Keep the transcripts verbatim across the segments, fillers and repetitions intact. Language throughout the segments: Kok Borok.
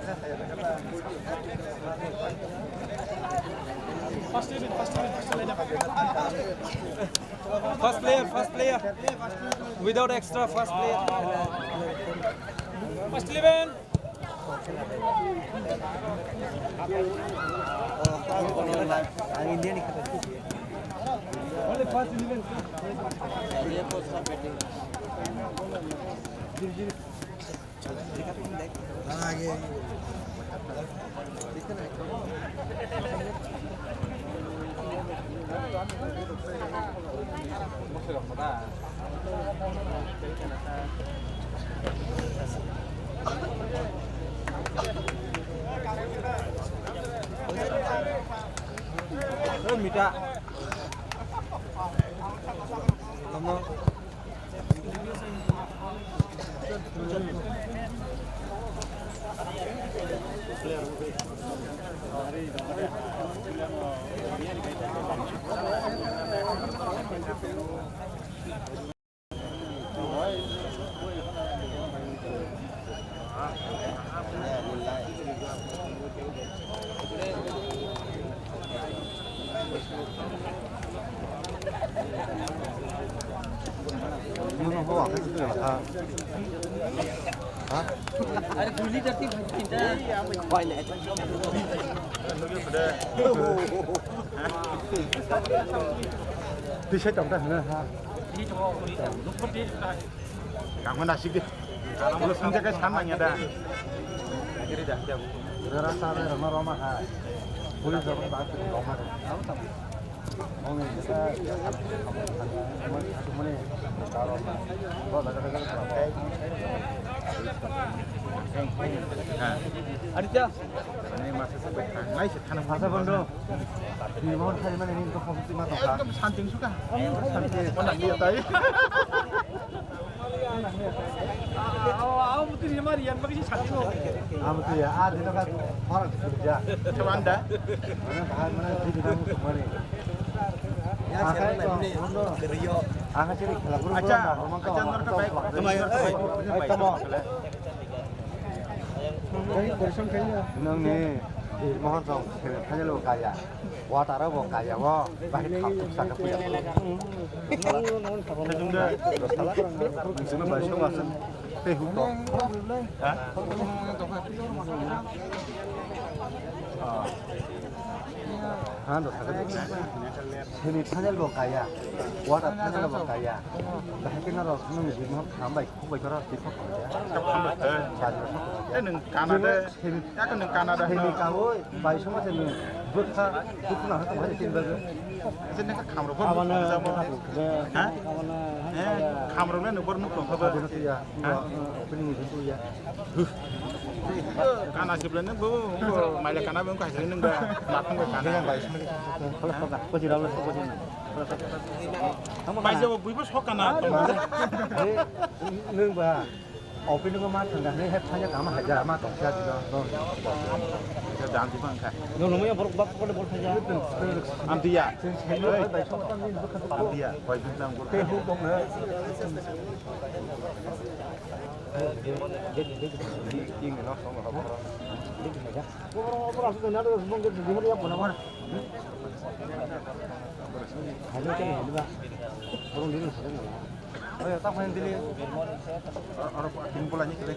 First player, first player. Without extra, first player. First eleven. Only first eleven. Mita. Twi sai tong ta hwnwi ha. Kangma nasik di. Ulo sung jaga san nangya da. Rara sa rara ma roma ha. Police rok ba roma. Aditya. Ani masa sampai tanglai se thana. Masa bondo. Ni mohon khai mane ni to khom ti ma to kha. Ekdom santing suka. Santing. Mana dia tai. Amo tu ya, ah, dito ka, parang kerja. Cuman dah. Mana bahar mana di bidang kemari. Akai ko, ano. Akai sini kalau guru. Acha, acha, nor ka bai. Kemai, kemai. Kamu. Nang ni, di mohon song, kaya lo kaya. Water bo kaya o, bahai kham tuk saka puya. Sima bai song asan, tei hu to. Ha? Ha, do saka. Semi tunnel bo kaya, water tunnel bo kaya. Bahai kena ro, nung di mo kham bai, khu bai kara, di khu bai. Kham bai. Bajra sok. Eh, nung kana de. Semi. Yak nung kana de. Semi ka oi, bai song se nung. Bukha, bukha na ha to hai tin baje. Jene ka khamro ko. Abana. Ha? Abana. Eh, khamro le nung bor nuk tong kha ba. Abana tu ya. Ha? Opening itu ya. Kana sibla nung bu, bu maila kana bu ka sini nung ba. Matang ba kana. Bai song. Kalau sok, kau tidak boleh sok. Bai jabo bui bo sok kana. Eh, nung ba. Opening ko ma thang da, ne he phanya kama haja ma tong kya dilo, no. Kya dan di bang kha. No, no, ya borok bak ko bol phanya. Am dia. Am dia, koi bin tang bol. Te hu bong na. King no song ha bong. Bong bong asu na do bong ke di mo ya bona. Haja ke ni ba. Bong di ni sa na. Oye, tak main dili. Oro, oro, team bola ni kele.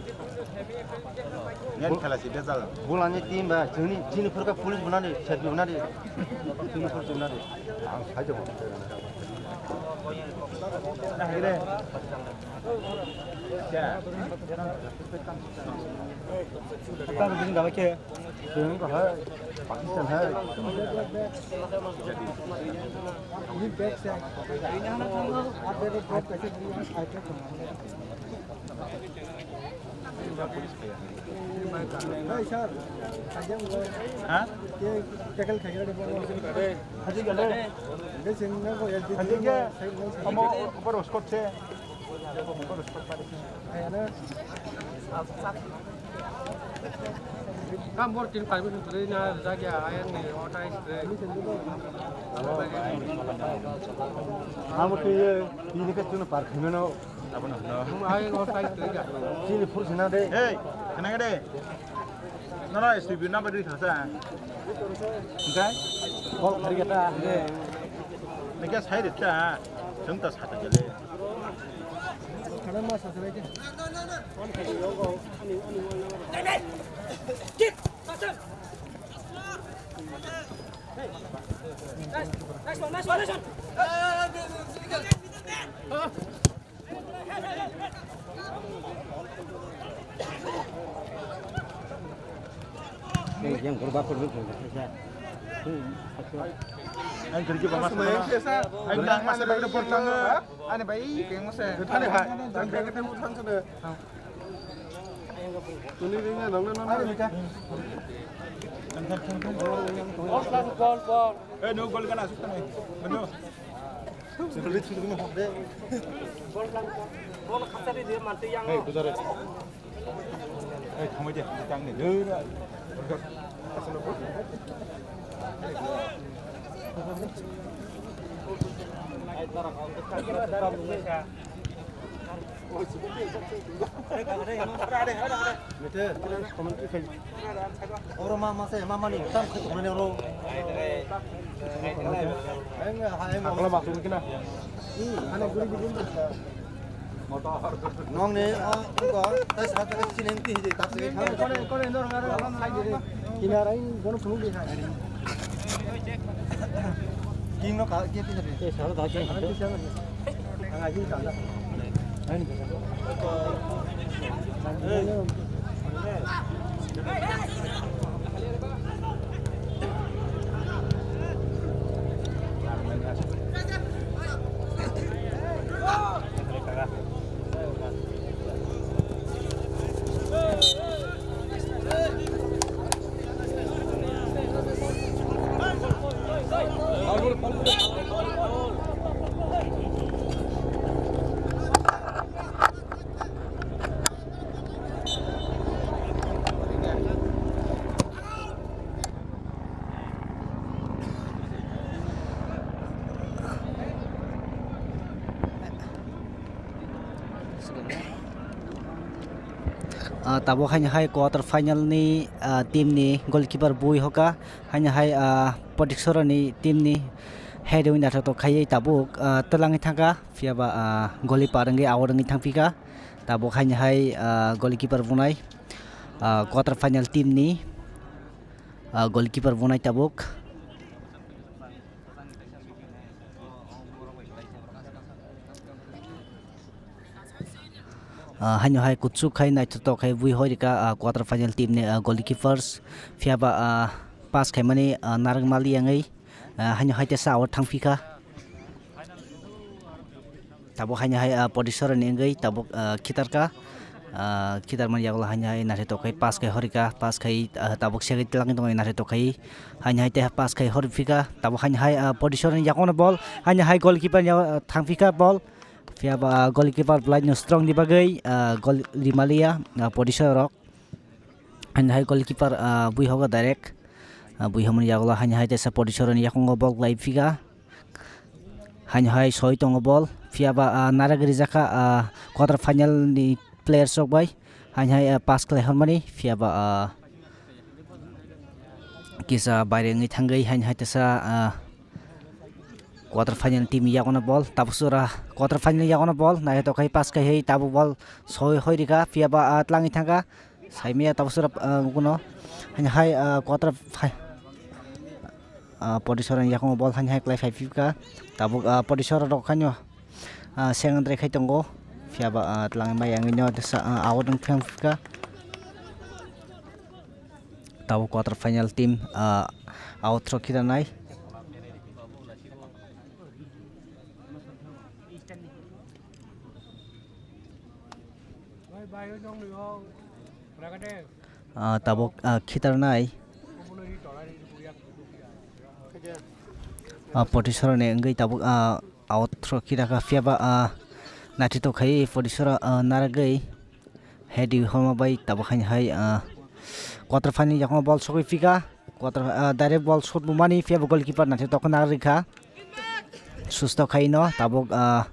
Nian khala si dejal. Bola ni team ba, chini, chini phurka police bona ni, serbi bona ni. Chini phur bona ni. Ang sai jabo. Nah, gede. Ya. Apa begini dapat ke? Pakistan hai. Ha? Tackle khai. Haji gale. Haji gale. Amo, amo, amo, amo, Kam bor tin pai bini tuli na jagya ayang ni otai sre. Amo twi ye, twi ni ka chuna par khimeno. Ayang otai sre ja. Chini phur sina de. Hey, kana de. Nono S P B number dui thangsa. Hingkai? Call khari kata. Nike sai rikta. Chwng ta sata jale. Yang berubah perlu. Ang kerja apa mas? Ang yang mas ada pada portang. Ani bai, pengmo se. Thani hai, thang thang thang thang thang. Tuni ring na nang na nang. Ani bika. Eh, no gol kana asuk tani. Mano. Sirli sirli na hok de. Bol khasari dia mantu yang. Hey, bujare. Hey, thamai dia, tang ni. Oro ma, ma se, ma mani, tam khe tongmani oro. Eng, ha, eng, akla ma tu kina. Ani guri di guri. Nong ne, o, ko, tai sa ta sini ti hi tak se. Kone, kone, nor ngara, sai di. Kina rai, bono phunu di hai. King no ka, ke ti na. Te sa da ke. Ang ai ta. Ah, tabuk haino hai quarter final ni, ah, team ni goalkeeper bui hoka, haino hai, ah, Potiksora ni team ni head wngwi naithotok khaiwi tabuk, ah, twlangwi thangkha, phiya ba, ah, goalkeeper wngwi out wngwi thangphikha. Tabuk haino hai, ah, goalkeeper bunai, ah, quarter final team ni, ah, goalkeeper bunai tabuk. Ah, haino hai kuchuk khai naithotok khai bui hoi rika, ah, quarter final team ni, ah, goalkeepers. Phiya ba, ah, pass khaimani, ah, narwk mali yangwi, ah, haino hai tesa out thangphikha. Tabuk haino hai, ah, Potiksora ni wngwi tabuk, ah, khitarkha. Ah, khitarmani yagulo haino hai naithotok khai pass khai horika, pass khai, ah, tabuk segwi twlangwi tongwi naithotok khai. Haino hai tesa pass khai horphika. Tabuk haino hai, ah, Potiksora ni yakono ball. Haino hai goalkeeper ni yago, ah, thangphika ball. Phiya ba, ah, goalkeeper belai no strong ni bagwi, ah, goal rimaliya, ah, Potiksora rok. Haino hai goalkeeper, ah, bui hogo direct. Ah, bui homoni yagulo haino hai tesa Potiksora ni yakungo ball kwlai phika. Haino hai soi tongo ball. Phiya ba, ah, narwk rijakha, ah, quarter final ni players rok bai. Haino hai, ah, pass kwlai hormani. Phiya ba, ah, kisa baire wngwi thangwi haino hai tesa, ah, quarter final team yakono ball, tabuk sora quarter final yakono ball, naithotok khai pass khai hai tabuk ball soi hoi rika, phiya ba, ah, twlangwi thangkha, saimaya tabuk sora, ah, kuno, haino hai, ah, quarter fi-, ah, Potiksora ni yakono ball haino hai kwlai phai phikha, tabuk, ah, Potiksora rok haino, ah, sengandre khai tongo, phiya ba, ah, twlangwi mai yangwi no tesa, ah, out wng phai phikha. Tabuk quarter final team, ah, out rok khitanai. Ah, tabuk, ah, khitarnai. Ah, Potiksora ni wngwi tabuk, ah, out rok khitakha, phiya ba, ah, naithotok khai Potiksora, ah, narwgwi. Head ri homa bai tabuk haino hai, ah, quarter final yakono ball sogwi phika. Quarter, ah, direct ball shot bo mani, phiya bo goalkeeper naithotok khe narwk rikha. Susto khai no tabuk, ah,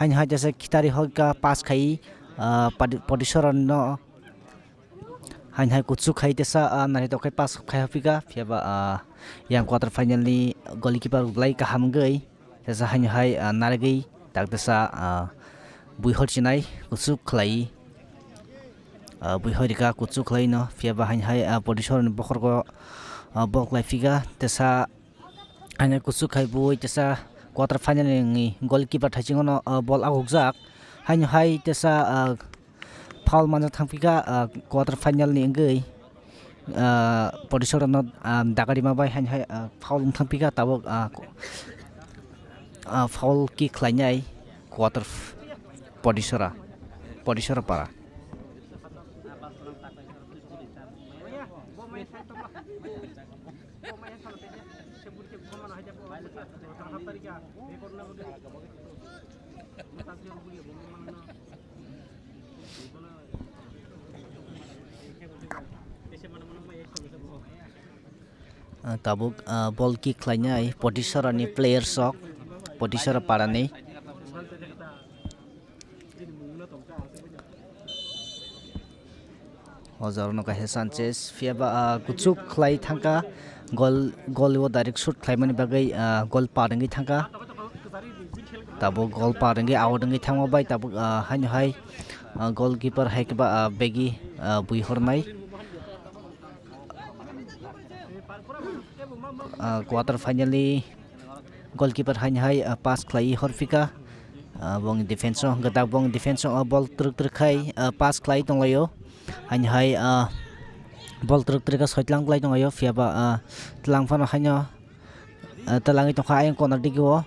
haino hai jesa khitari hoika pass khai, ah, Padi-, Potiksora no. Hain hai kuchuk khai tesa, ah, naithok khai pass khai hapika, phiya ba, ah, yang quarter final ni goalkeeper belai kaham wngwi tesa haino hai, ah, narigwi tak tesa, ah, buihor chinai kuchuk khlai, ah, buihor rika kuchuk khlai no, phiya ba hain hai, ah, Potisor ni bokhorgo, ah, bol khlai phika tesa. Haino kuchuk khai bui tesa quarter final ni goalkeeper thaiching no, ah, bol agukjak. Haino hai tesa, ah, foul manjak thangphika, ah, quarter final ni wngwi, ah, Potisor no, ah, dagarima bai haino hai, ah, foul wng thangphika tabuk, ah, ko-, ah, foul kick khlainai quarter f-, Potisora, Potisora para. Ah, tabuk, ah, bol kick khlainai Potisora ni players rok, Potisora para ni. O jora no kaisa Sanchez, phiya ba, ah, kuchuk khlai thangka, gol, gol o direct shoot khlaimani bagwi, ah, gol par wngwi thangka. Tabuk gol par wngwi out wngwi thangma bai tabuk, ah, haino hai, ah, goalkeeper hai khe ba, ah, begi, ah, bui hornai. Ah, quarter final ni goalkeeper haino hai, ah, pass khlai horphika. Ah, bong defense o hwnkhe dak bong defense o bol twrwk twrwk khai, ah, pass khlai tonglaio. Haino hai, ah, bol twrwk twrwk khe soitlang khlai tonglaio, phiya ba, ah, twlang phano haino, ah, twlangwi tongkha ayang corner digi o.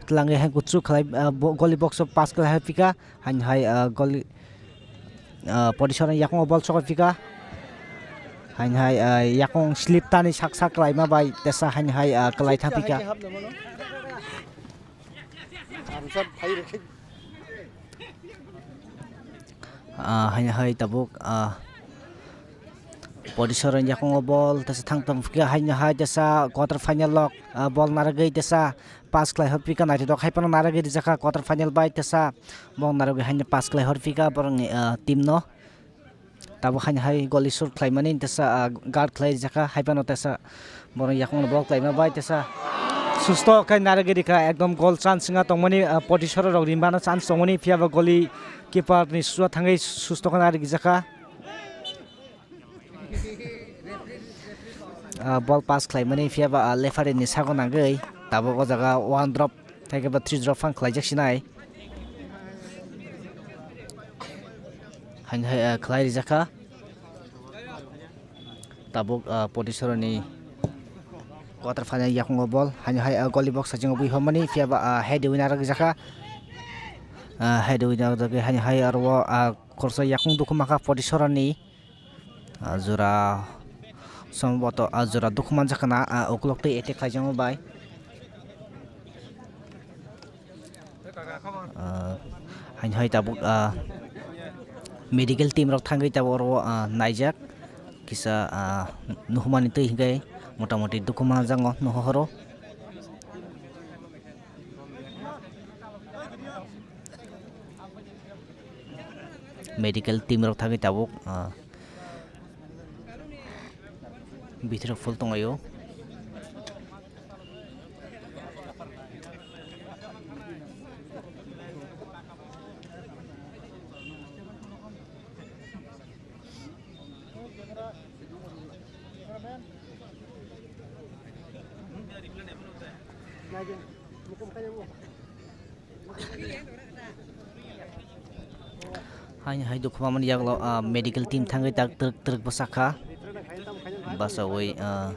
Twlangwi hai kuchuk khlai, ah, bo-, goalie box o pass khlai hai phika. Haino hai, ah, goalie, ah, Potisor ni yakung o bol sokoi phika. Haino hai, ah, yakung slip tani sak sak khlaima bai tesa haino hai, ah, kwlai tha phika. Ah, haino hai tabuk, ah, Potisor ni yakung o bol tesa thang tong phika haino hai tesa quarter final lok, ah, bol narwgwi tesa pass khlai hor phika naithotok hai phano narwgwi rijak kha quarter final bai tesa bong narwgwi haino pass khlai hor phika borokni, ah, team no. Tabuk haino hai goalie shoot khlaimani tesa, ah, guard khlai rijak kha hai phano tesa borok yakung no block khlaima bai tesa susto khe narwgwi rikha ekdom goal chance wngya tongmani, ah, Potisor rok rimba no chance tongmani phiya ba goalie keeper ni suya thangwi susto khe narwgwi rijak kha. Ah, bol pass khlaimani phiya ba, ah, referee ni sago nangwi tabuk o jaga one drop tei khe ba three drop phang khlaijak sinai. Haino hai, ah, khlai rijak kha. Tabuk, ah, Potisor ni quarter final yakung o bol haino hai, ah, goalie box saching o bui hormani phiya ba, ah, head winner rijak kha. Ah, head winner jagwi haino hai aro o, ah, khoroksa yakung dukhu mankha Potisor ni. Ah, jora somboto, ah, jora dukhu manjak khna, ah, ukulok twi attack khlaijak bai. Ah, haino hai tabuk, ah, medical team rok thangwi tabuk oro, ah, naijak kisa, ah, nuhumani twi hwnkhe motamoti dukhu manjak no nuhoro. Medical team rok thangwi tabuk, ah, bithoro full tonglaio. Haini hai dukhu mamani yagulo, ah, medical team thangwi tak twrwk twrwk bwsakha. Bwsawi, ah,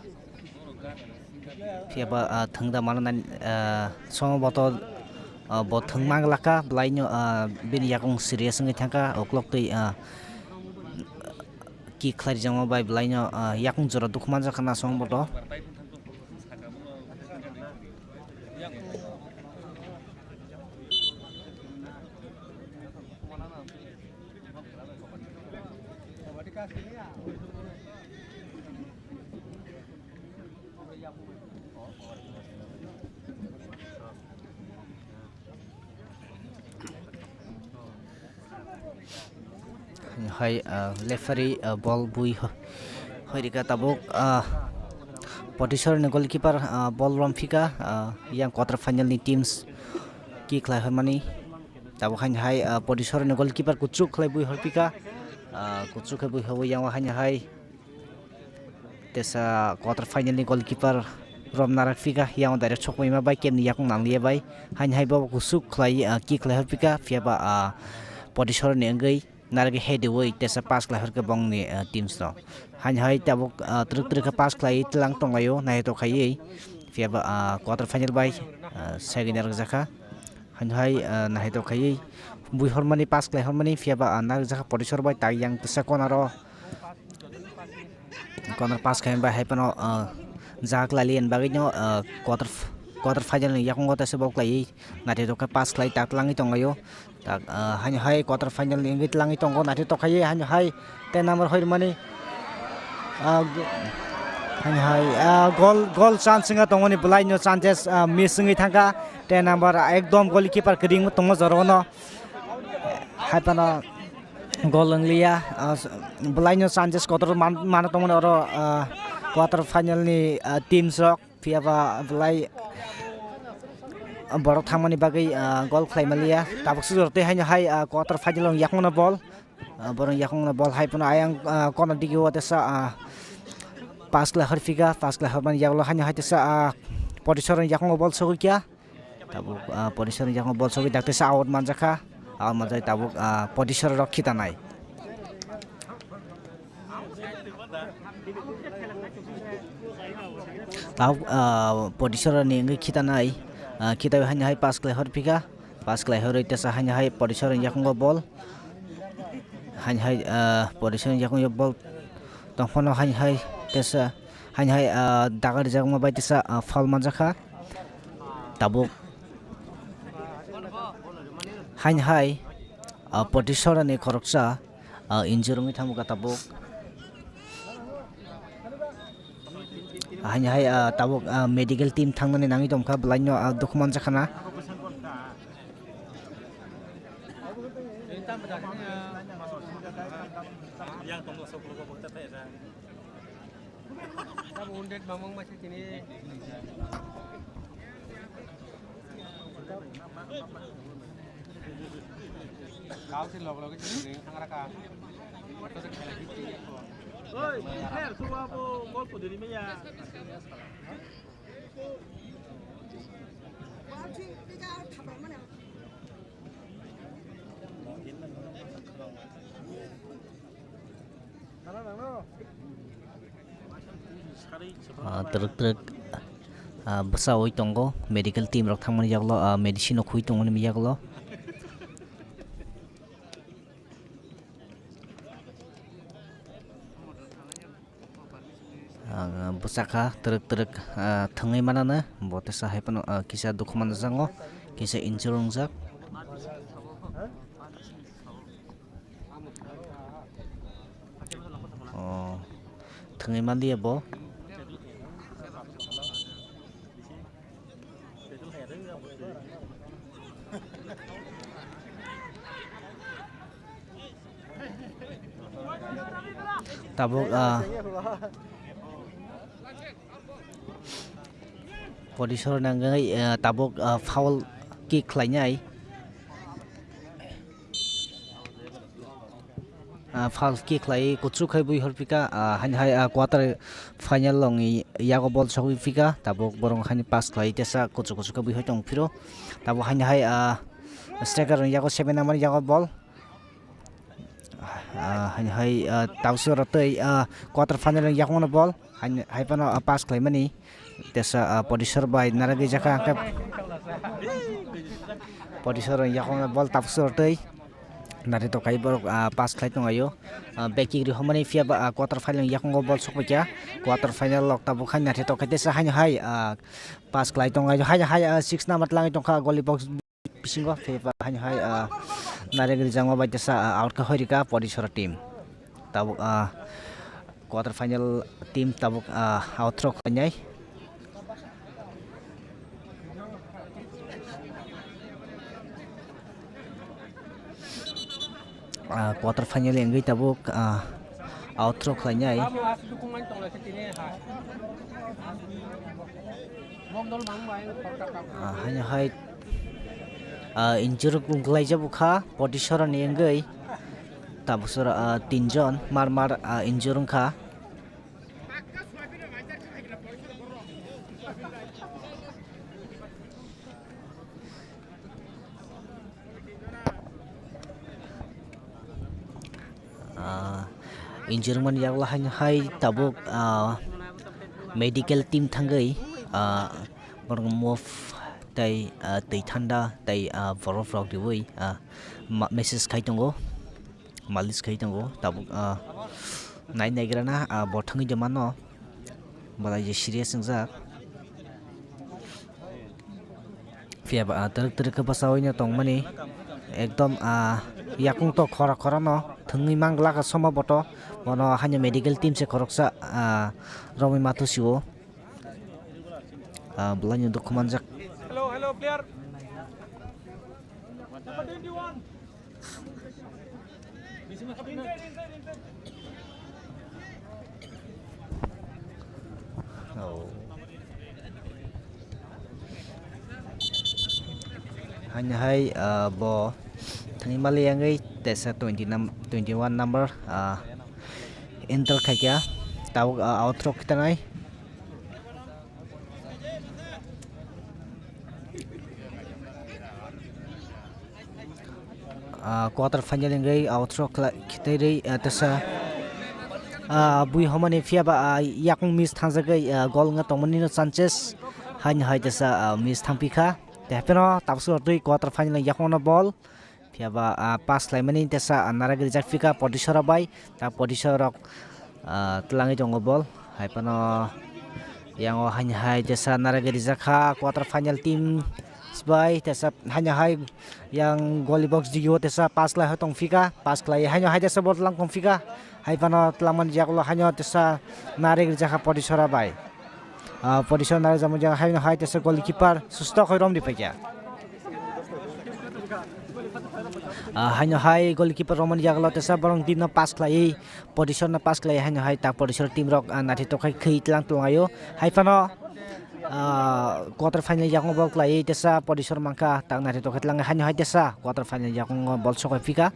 phiya ba, ah, thwngda mano nani, ah, somo boto, ah, bo thwng manglakha, bwlaino, ah, bini yakung serious wngwi thangkha, uklok twi, ah, kick khlai rijak bai bwlaino, ah, yakung jora dukhu manjakha na somo boto. Hai, ah, referee, ah, ball bui ho-, hoirika tabuk, ah, Potisor ni goalkeeper, ah, ball romphika, ah, yang quarter final ni teams kick khlai hormani. Tabuk haini hai, ah, Potisor ni goalkeeper kuchuk khlai bui horphika, ah, kuchuk khe bui hobo yang haini hai. Tesa quarter final ni goalkeeper rom narak phika, yang direct sokma bai kemni yakung nanglia bai. Haini hai bo kusuk khlai, ah, kick khlai horphika, phiya ba, ah, Potisor ni wngwi. Narwgwi head-ui tesa pass khlai hwrwkhe bongni, ah, teams no. Haini hai tabuk, ah, twrwk twrwk khe pass khlaiwi tlang tonglaio, naithotok khaiwi. Phiya ba, ah, quarter final bai, ah, segwi narwkjakha. Haini hai, ah, naithotok khaiwi bui hormani pass khlai hormani, phiya ba, ah, narwkjakha Potisor bai tak yang tesa corner o. Corner pass khlai bai hai phano, ah, jak lalian bagwi no, ah, quarter, quarter final ni yakungo tesa ball khlaiwi naithotok khe pass khlai tak tlangwi tonglaio. Tak, ah, haino hai quarter final ni wngwi tlangwi tongo, naithotok khaiwi haino hai ten number hoirmani, ah, go-, haino hai, ah, goal, goal chance wngya tongmani bwlaino chances, ah, miss wngwi thangkha. Ten number, ah, ekdom goalkeeper kwdwng tongma jorao no. Hai phano goal wngliya, ah, bwlaino chances kotor man-, mano tongmani oro, ah, quarter final ni, ah, teams rok. Phiya ba belai borok thangmani bagwi, ah, gol khlai maliya. Tabuk sujor tei haino hai, ah, quarter final o yakungno bol. Ah, borok yakungno bol hai phano ayang, ah, corner digi o tesa, ah, pass khlai horphika, pass khlai hormani yagulo haino hai tesa, ah, Potisor ni yakungo bol sogwi kha. Tabuk, ah, Potisor ni yakungo bol sogwi dak tesa out manjakha. Out manjak tabuk, ah, Potisor rok khitanai. Tabuk, ah, Potisor ni wngwi khitanai, ah, khitawi haino hai pass khlai horphika, pass khlai horwi tesa haino hai Potisor ni yakungo bol, haino hai, ah, Potisor ni yakungo bol tongphano haino hai tesa haino hai, ah, daga rijakma bai tesa, ah, foul manjakha tabuk haino hai, ah, Potisor ni khoroksa ah, injure wngwi thango kha tabuk. Haini hai, ah, tabuk, ah, medical team thangnani nangwi tongkha, bwlaino, ah, dukhu manjakha na. Kau si log log si ring thang raka. Oi, si kher suwa bo gol pudiri meya. Ah, twrwk twrwk, ah, bwsawi tongo, medical team rok thangmani yagulo, ah, medicine rok khwi tongmani yagulo. Ah, bwsakha twrwk twrwk, ah, thwngwi manana, bo teisa hai phano, ah, kisa dukhu manjago, kisa injure wngjak. Oh, thwngwi manliya bo. Tabuk, ah, Potisor nangwi, ah, tabuk, ah, foul kick khlainai. Ah, foul kick khlai kuchuk khai bui horphika, ah, haini hai, ah, quarter final wngwi yago bol sogwi phika, tabuk borok haini pass khlai tesa kuchuk kuchuk khe bui hai tong phiro, tabuk haini hai, ah, striker rok yago seven number yago bol, ah, haini hai, ah, tabuk se oro tei, ah, quarter final wngwi yakungno bol. Haini, hai phano, ah, pass khlaimani. Tesa, ah, Potisor bai narwgwi jakha hwnkhe Potisor yakungno bol tabuk se rw twi. Naithotok khai borok, ah, pass khlai tongaio. Ah, back kick rihormani phiya ba, ah, quarter final yakungo bol sokphaikha. Quarter final lok tabuk hai naithotok khai tesa haino hai, ah, pass khlai tongaio. Hai, hai, ah, six number tlangwi tongkha goalie box. Bisingo phiya ba haino hai, ah, narwgwi rijangma bai tesa, ah, out khe hoirika Potisor team. Tabuk, ah, quarter final team tabuk, ah, out rok khlainai. ah, quarter final wngwi tabuk, ah, outro khlainai. Ah, haino hai, ah, injure wnglaijak bwkha Potisora ni wngwi. Tabuk sora, ah, tinjon mar mar, ah, injure wngkha. Ah, injure wngmani yagulo haino hai tabuk, ah, medical team thangwi, ah, borok move tei, ah, twi thanda tei, ah, borof rok riwi, ah, ma-, message khai tongo, malis khai tongo tabuk, ah, nai naigrana, ah, bo thangwi mano. Belai je serious wngjak. Phiya ba, ah, twrwk twrwk khe bwchaui no tongmani. Ekdom, ah, yakung to khora khora no thwngwi manglak somboto. Bono haino medical team se khoroksa, ah, romwi ma thosio. Ah, belai no dukhu manjak. Hello, hello, player. Number twenty-one. Oh. Haino hai, ah, bo thani mali yangwi tesa twenty num-, twenty-one number, ah, enter khaikha. Tabuk, ah, outro khitanai. Ah, quarter final wngwi outro khlai, khitui rwi, ah, tesa, ah, bui homani phiya ba, ah, yakung miss thangjagwi, ah, goal wngna tongmani no Sanchez haino hai tesa, ah, miss thangpikha. Tei hapheno tabuk twi quarter final yakung no ball. Phiya ba, ah, pass khlaimani tesa, ah, naragwi rijak phika Potisora bai, ta Potisora rok, ah, twlangwi tongo ball. Hai phano yango haino hai tesa naragwi rijak kha quarter final team bai, tesa haino hai yang goalie box digio tesa pass khlai tong phika, pass khlai haino hai tesa ball twlang tong phika. Hai phano twlangmani yagulo haino tesa naragwi rijak kha Potisora bai. Ah, Potisora narwkjakmani jaga haino hai tesa goalkeeper susto khoi romdi phaikha. Ah, haino hai goalkeeper romani yagulo tesa borok team no pass khlaiwi, Potisora no pass khlaiwi haino hai ta Potisora team rok, ah, naithotok khai khwi tlang tong laio. Hai phano, ah, quarter final yakung ball khlaiwi tesa Potisora mankha ta naithotok khai tlang haino hai tesa quarter final yakung ball sokai phika.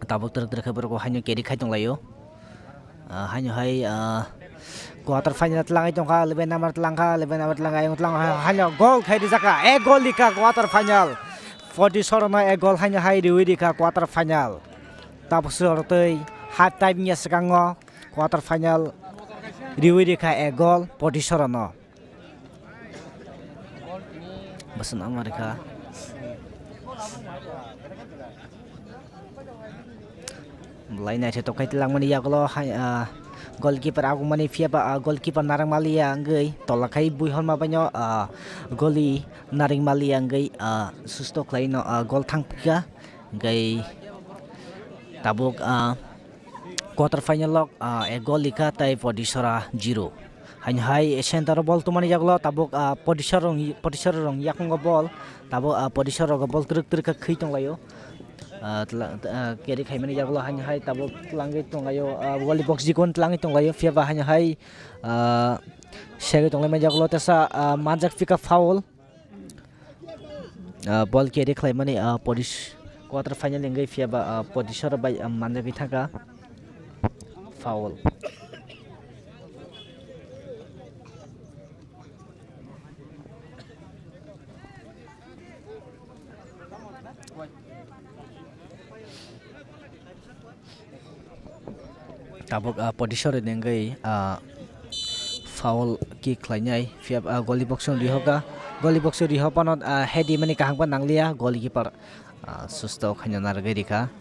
Tabuk twrwk twrwk khe borok haino carry khai tong laio. Ah, haino hai, ah, quarter final twlangwi tongkha, eleven number twlangkha, eleven number twlangkha, ayung twlangkha, haino goal khai rijak kha, ek goal rikha quarter final. Potisora no ek goal haino hai riwi rikha quarter final. Tabuk soro tei half time ni swkango quarter final riwi rikha ek goal Potisora no. Bwswk nangma rikha. Belai naithotok khai langmani yagulo hai, ah, goalkeeper agumani phiya ba, ah, goalkeeper narang maliya wngwi tola khai bui horma baino, ah, goli narang maliya wngwi, ah, susto khlaino, ah, goal thang phika. Hwnkhe tabuk, ah, quarter final o, ah, ek goal rikha tei Potisora zero. Haino hai center o ball tongmani yagulo tabuk, ah, Potisora rong, Potisora rong yakungo ball. Tabuk, ah, Potisora rogo ball twrwk twrwk khe khwi tonglaio. Ah, tla-, ah, carry khaimani yagulo haino hai tabuk twlangwi tonglaio, ah, goalie box jikon twlangwi tonglaio. Phiya ba haino hai, ah, segwi tonglaimani yagulo tesa, ah, manjak phika foul. Ah, ball carry khlaimani, ah, Potis-, quarter final wngwi phiya ba, ah, Potisora bai, ah, manjagwi thangkha. Foul. Tabuk, ah, Potisora ni wngwi, ah, foul kick khlainai. Phiya, ah, goalie box o rihoka. Goalie box o riho phano, ah, head rimani kaham khe nangliya. Goalkeeper, ah, susto khaina narwgwi rikha.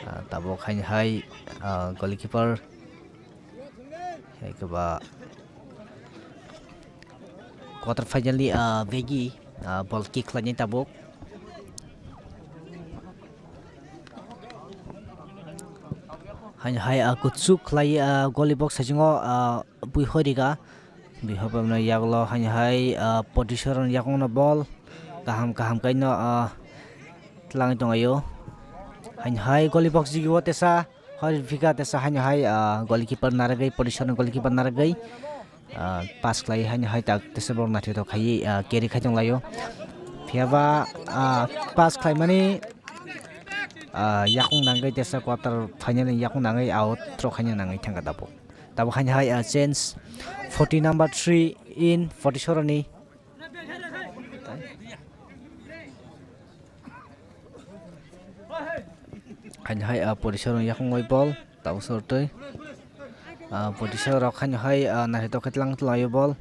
Ah, tabuk haino hai, ah, goalkeeper. Hai khe ba quarter final ni, ah, begi, ah, ball kick khlainai tabuk. Haino hai, ah, kuchuk khlai, ah, goalie box saichungo, ah, bui hoi rikha. Bui hoi phaimani yagulo haino hai, ah, Potisora ni yakungno ball kaham kaham khaino, ah, Tlangwi tonglaio. Haino hai goal box jigio tesa, hor phika tesa haino hai, ah, goalkeeper naragwi, position goalkeeper naragwi, ah, pass khlai haino hai tak tesa borok naithotok khai, ah, carry khai tonglaio. Phiyaba, ah, pass khlaimani, ah, yakung nangwi tesa quarter final ni yakung nangwi out throw khaina nangwi thangkha tabuk. Tabuk haino hai, ah, change forty number three in forty soroni. Haino hai, ah, Porisor rok yakung bai bol, tabuk sortwi. Ah, Porisor rok haino hai, ah, naithotok khe tlang tlaio bol.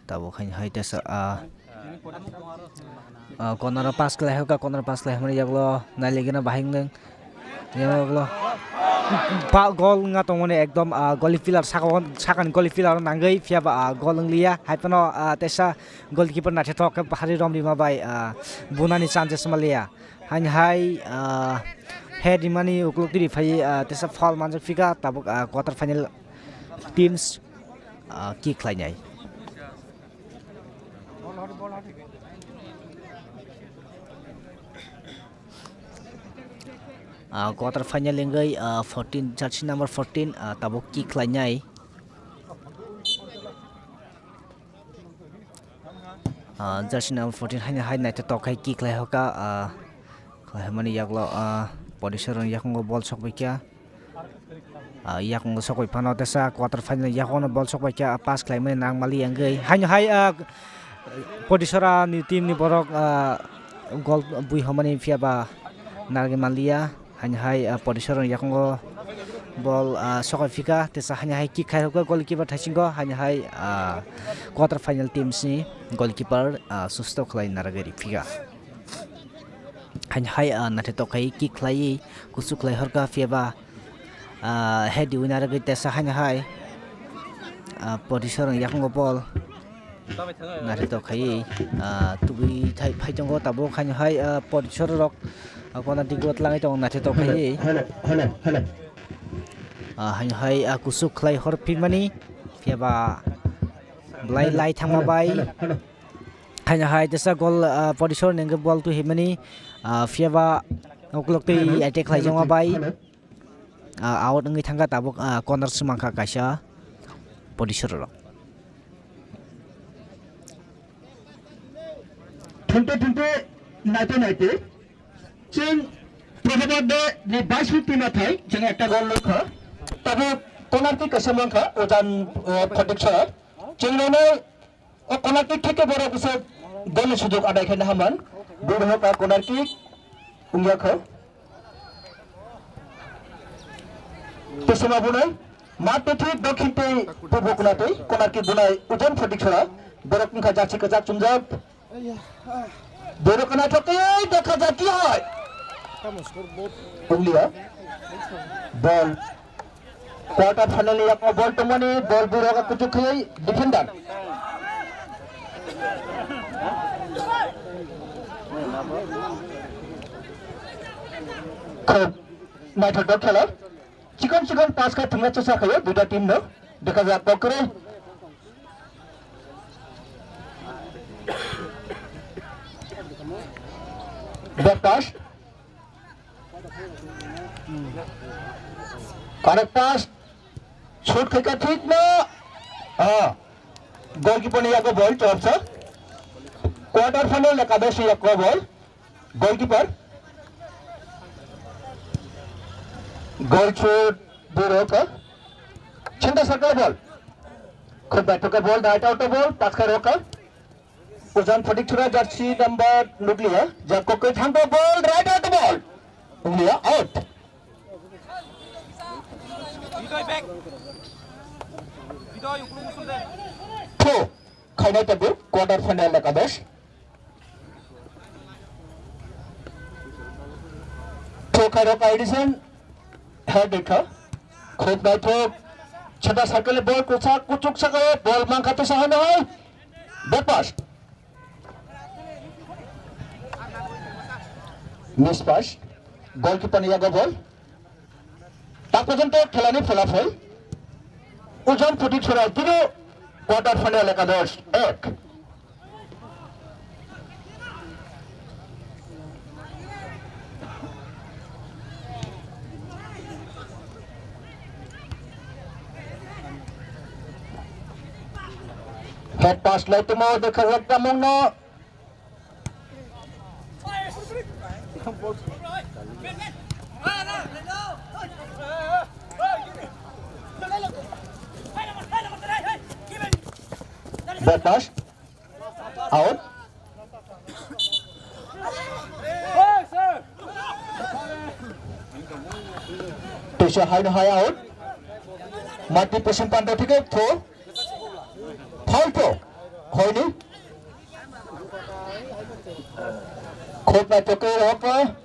Tabuk haino hai tesa, ah, ah, corner o pass khlai hoka, corner pass khlai hwnmani yaklo nailigena bahai wngdeng. Yang lo pa gol wngya tongmani ekdom, ah, goli pillar saka o, sakani goli pillar o nangwi phiyaba, ah, gol wngliya. Haiphano, ah, tesa goalkeeper naithotok khe bahari romrima bai, ah, bunani chances maliya. Haino hai, ah, head rimani ukuluk twi phai, ah, tesa foul manjak phika tabuk, ah, quarter final teams, ah, kick khlainai. Ah, quarter final wngwi, ah, fourteen, jersey number fourteen, ah, tabuk kick khlainai. Ah, jersey number fourteen haino hai naithotok khai kick khlai hoka, ah, khlai hwnmani yaklo, ah, Porisor rok yakung o bol sok baikha. Ah, yakung sokoi phano tesa quarter final yakung no bol sok baikha, ah, pass khlaimani nang mali wngwi. Haino hai, ah, Porisor ni team ni borok, ah, gol bui hwnmani phiyaba narwgwi manliya. Haino hai, ah, Porisor ni yakungo bol, ah, sokoi phika, tesa haino hai kick khai rwkha goalkeeper thaisingo, haino hai, ah, quarter final teams ni goalkeeper, ah, susto khlai narwgwi rw phika. Haino hai, ah, naithotok khai kick khlaiwi kuchuk khlai horkha, phiyaba, ah, head riwi narwgwi tesa haino hai, ah, Porisor ni yakungo bol. Naithotok khai, ah, tubui thai phai tongo tabuk haino hai, ah, Porisor rok, ah, kona digo tlangwi tongo naithotok khai. Hello, hello, hello. Ah, haino hai, ah, kuchuk khlai hor phimani, phiyaba belai lai thangma bai. Hello, hello. Haino hai tesa gol, ah, Porisor ni hwnkhe bol twi himani, ah, phiyaba ukulok twi attack khlai jongma bai. Hello. Ah, out wngwi thangkha tabuk, ah, corner swmang kha kaisa Porisor rok. Thunte thunte naite naite chwng Prabhat de ni bais minute twi mathai chwng ekta gol nukha. Tabuk corner kick kaisa mankha Ujan, eh, Phatik sir. Chwng rwnai O corner kick theke borok kisa gol ni sujok adai khaina haman. Dui rohok a corner kick wngya kho. Tesema bunai. Mat te thik dokhin tei purbo kuna tei corner kick bunai Ujan Phatik sora. Borok wngkha jersey kwchak chumjak. Borok kana thok tei dekha jati hai. Wnglia. Ball. Quarter final ni yakmo ball tongmani, ball borok kuchuk khayai defender. Khub naithotok khela. Chikon chikon pass kha thwngna chasa khayo duita team no. Dekha jak kokre. Back pass. Correct pass. Shoot khaika thik no. Ah. Goalkeeper ni yago ball chopsa. Quarter final ni kadasi yago ball. Goalkeeper. Goal shoot. Duro ka. Chinta circle ball. Khub baithoka ball, right out ball, pass kha roka. Ujan Phatik sora jersey number nukliya. Jab kokoi thangko ball, right out ball. Nukliya, out. Throw. Khainai tabuk quarter final ekadosh. Throw khairok Edison. Head dekha. Khub naithok. Chata circle ball kuchak kuchuk saka ball mankha to sahana hai. Back pass. Miss pass. Goalkeeper ni yago ball. Tak porjonto khelani pholapol. Ujan Phatik sora zero, quarter final ekadosh ek. Head pass lai tongmo, de khajak tamung no. Ball pass. Out. Teisa hai no hai out. Mati pushing panda thike tho. Foul to. Hoini. Khop na toke ropa.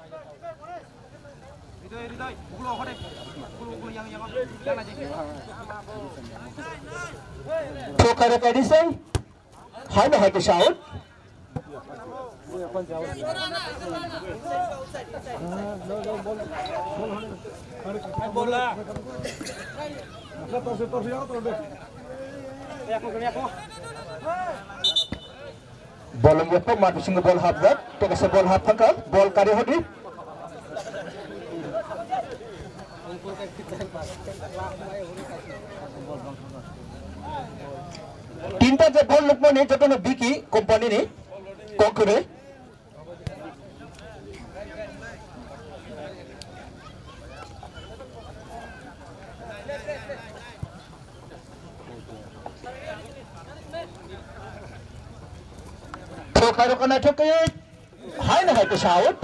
Thokare kadisai. Hai no hai ke shout. Ball wngya po, mat bisingo ball hapjak, tei kaisa ball hap thangkha, ball kari hodi. Tinta je ball nukmani jotono Biki company ni kok kwrwi. Thok hai rok naithok khe hai na hai khe shout.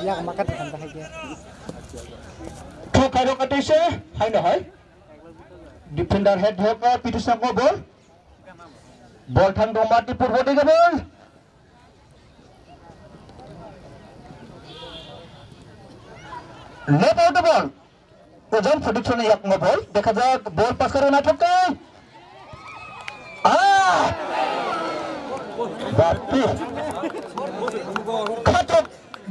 Yak makat kan bahai dia. Thok hai rok atise hai na hai. Defender head hoka pitu sangko ball. Ball thang dong mati purbo diga ball. Left out the ball. Ojan Production ni yakmo ball. Dekha jak ball pass karo na thokte. Ah! Bapre. Khatok,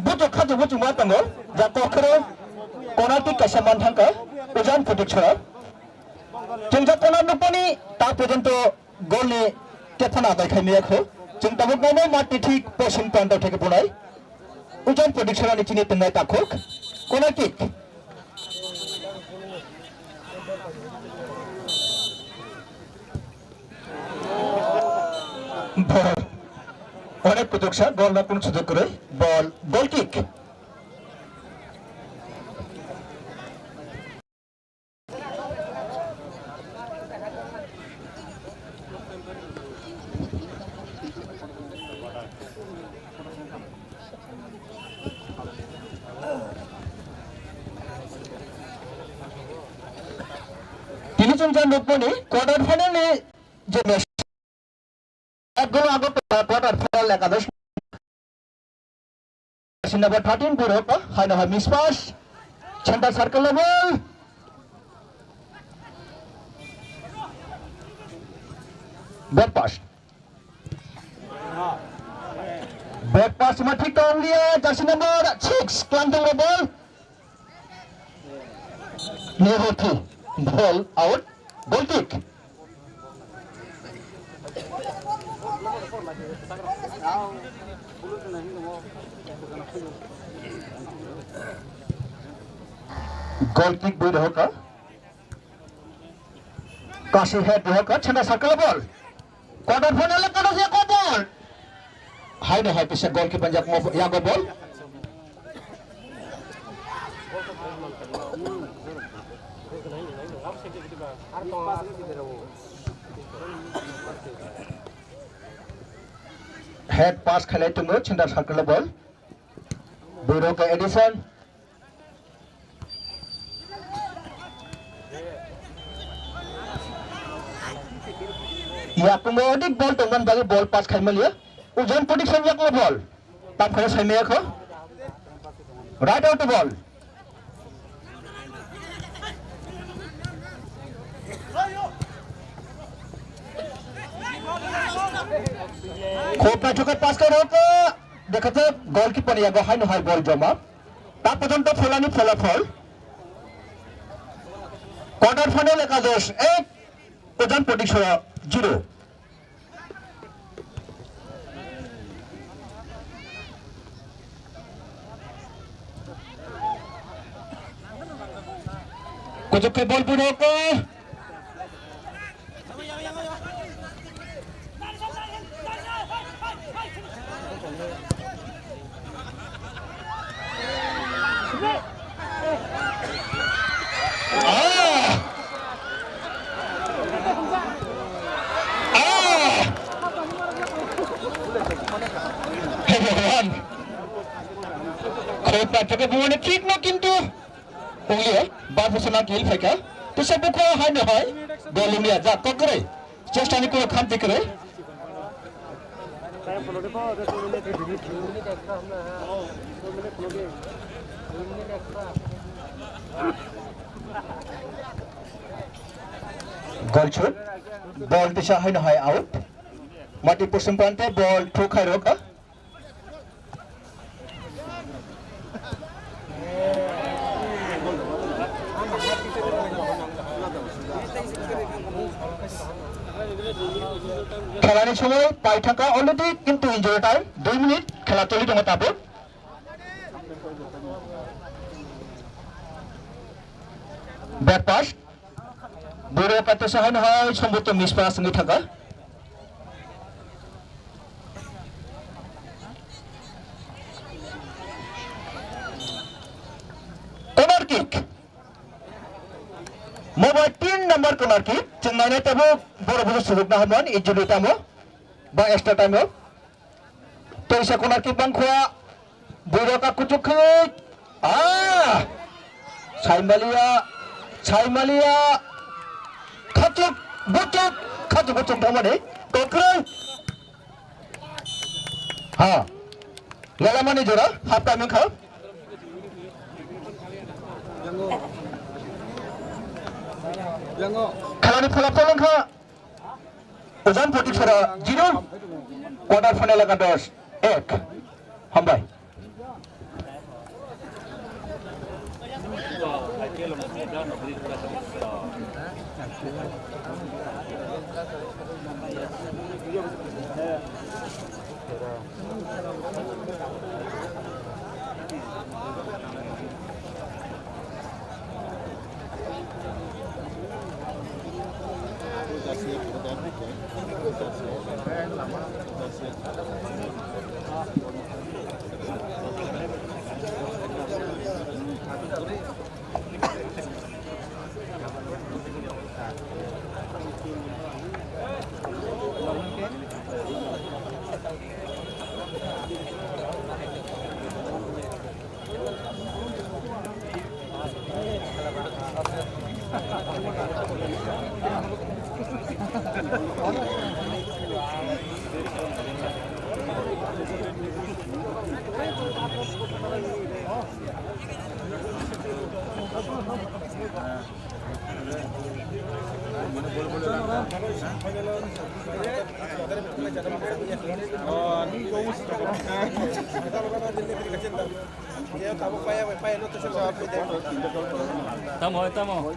bujuk, khatok, bujuk ma tango. Ja kokhro. Penalty kaisa man thangka. Ojan Production. Chwng jak kono nukmani ta porjonto Golni tephano adai khai maya kho. Chwng tabuk nainai mati thik poison panda theke bunai. Ujan Production ni chini tongnai takhuk. Corner kick. Ball. Onek kutuksa, gol na kun sujog kwrwi. Ball, goal kick. Tini chwng jan rukmani quarter final ni je match. Ek goal ago quarter final ekadosh. Jersey number thirteen, Buroka, hai no hai miss pass. Center circle level. Back pass. Back pass ma thik tong liya, jersey number six, Klangtong ball. Nehothi, ball out, goal kick. Goal kick bui rohoka. Kasi head rohoka, chhena circle ball. Quarter final e kono se ko ball. Hai no hai pisa goal ki panjak mo yago ball. Head pass khalai tungo center circle ball. Buroka Edison. Yakungo odik ball tongman bagi ball pass khai maliya. Ujan Production yakno ball. Tam khana saimaya kho. Right out ball. Khop naithok khe pass karo khe. Dekha jak goalkeeper ni yago hai no hai ball joma. Ta porjonto pholani pholafol. Quarter final Ekadosh ek, Ujan Production zero. Kuchuk khe bol phuno ko. Ah! Ah! He Bhagwan. Khoi pathaka bumani thik no kintu. Ungli, bar bosona gil phaikha. Tisa bukho hai no hai. Dol ungya, ja, kok kwrwi. Chesta ni kuno khamti kwrwi. Gol shoot. Ball tisa hai no hai out. Mati pusung prante ball thuk hai rok. Khelani somoi pai thangkha already, kintu injury time, dui minute khela choli tongo tabuk. Back pass. Boro kaisa hai no hai somboto miss pass wngwi thangkha. Corner kick. Mobai tin number corner kick. Chwng nainai tabuk boro boro sujukna hamon injury time o ba extra time o. Teisa corner kick bangkha. Boro ka kuchuk khe. Ah! Saimalia, Saimalia. Khatuk, butuk, khatuk, butuk, thangmani. Kokroi. Ha. Lalamani jora, half time wngkha. Khelani pholap wngkha. Ujan Pratik Sora zero, quarter final eka dos ek. Hambai. Tamo, tamo.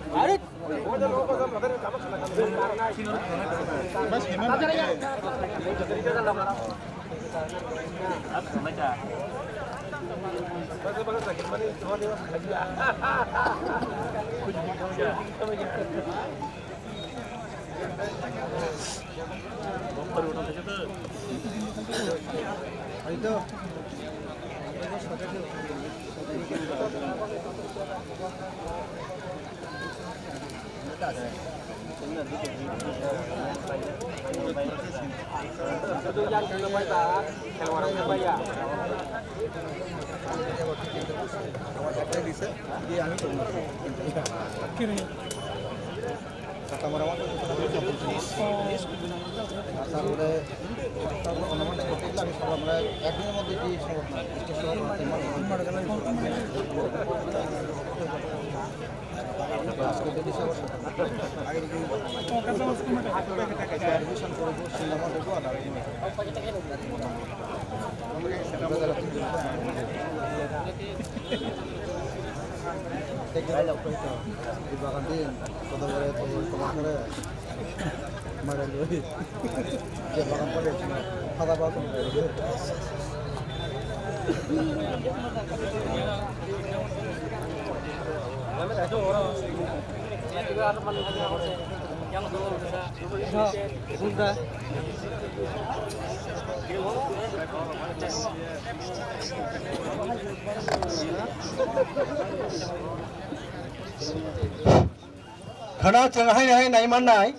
Khana chwng haino hai nai mannai,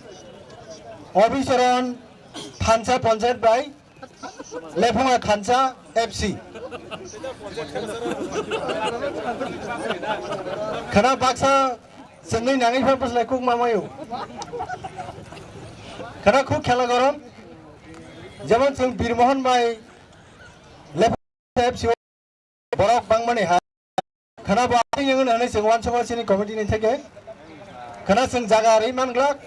Obicharan Thansa Panchayat bai Lephunga Thansa F C. Khana baksa chwngwi nangwi pha bwslai kuk mamayo. Khana khuk khela gorom. Jemon chwng Birmohon bai Lephunga F C borok bangmani ha. Khana bo asing yang nang chwng wansukma chini committee ni theke. Khana chwng jaga rwi manglak.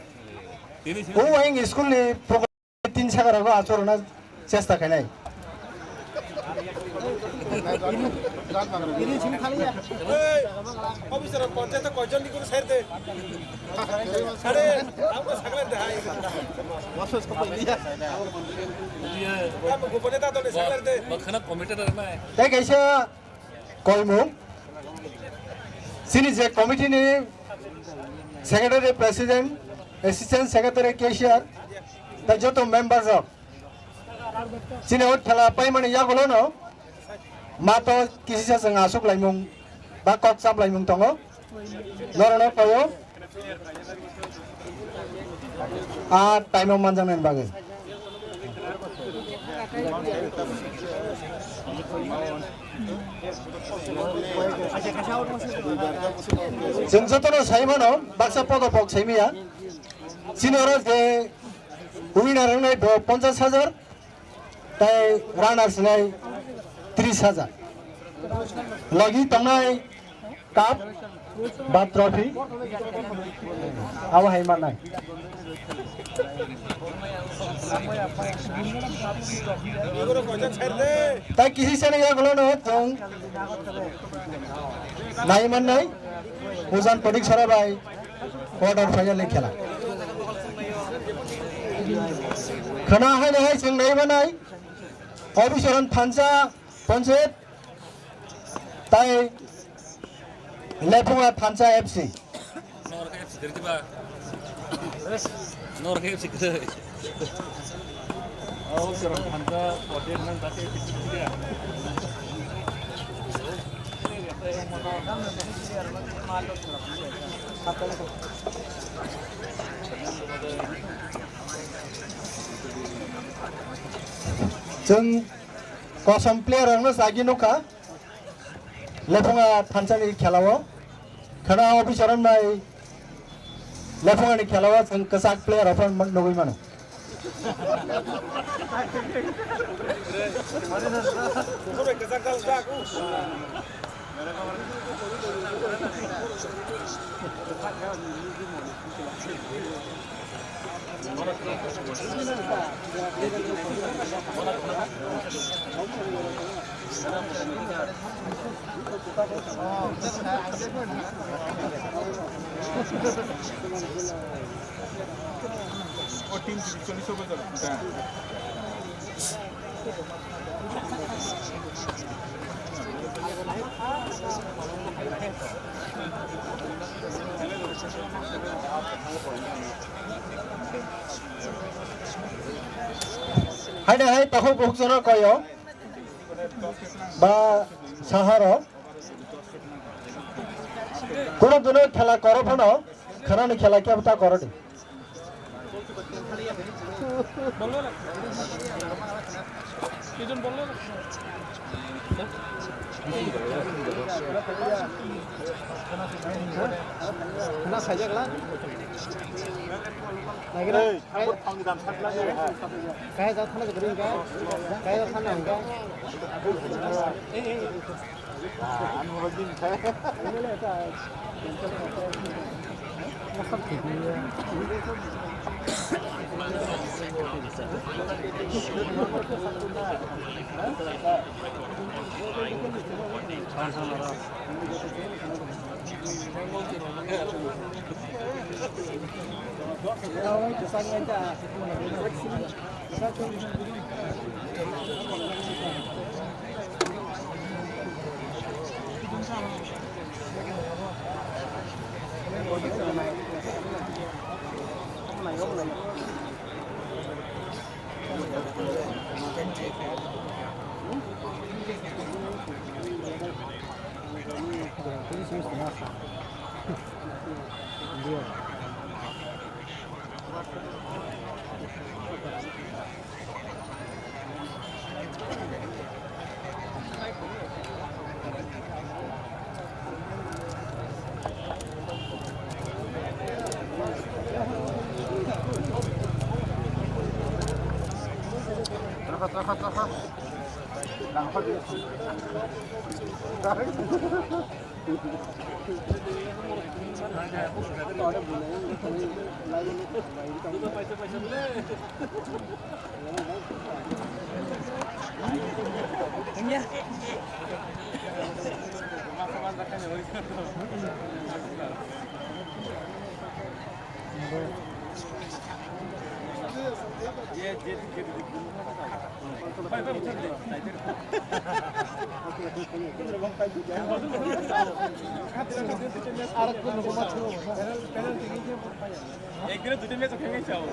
O wing school ni program tin saka rogo achorona chesta khainai. Ei, officer panchayat koijon ni guru side de. Are, amko sakla de hai. Kamu gopone ta dole sakla de. Khana committee na. Tei kaisa koimung. Chini je committee ni secretary, president, assistant secretary, cashier, tei joto member rok. Chini o thela paimani yagulo no mato kisisa chwng asuk laimung ba kok chap laimung tongo. Norok no koyo. A time o manjaknai bagwi. Chwng jotono sai mano, baksa pokopok sai maya. Chini oro je winner wngnai bo ponchash hajar, tei runners wngnai tris hajar. Logi tongnai cup ba trophy abo hai mannai. Tai kisi sene yagulo no chwng nai mannai Ujan Padik Sora bai quarter final ni khela. Khana hai hai chwng nai mannai Obicharan Thansa Panchayat tai Lephunga Thansa F C. Norok F C kwrwi ba. Norok F C kwrwi. Oh, Obicharan Thansa Panchayat nang ta F C kwrwi ya. Chwng kosom player rokno sagi nukha. Lephunga Thansa ni khela o. Khana Obicharan bai Lephunga ni khela o chwng kwchak player rok phano nugwi mano. Haida hai takhuk bukhuk jono koyo ba saharo. Kuno dino khela koro phano khanani khela khe ta koro di. একদিনে দুটো ম্যাচ খেয়ে গেছে ও।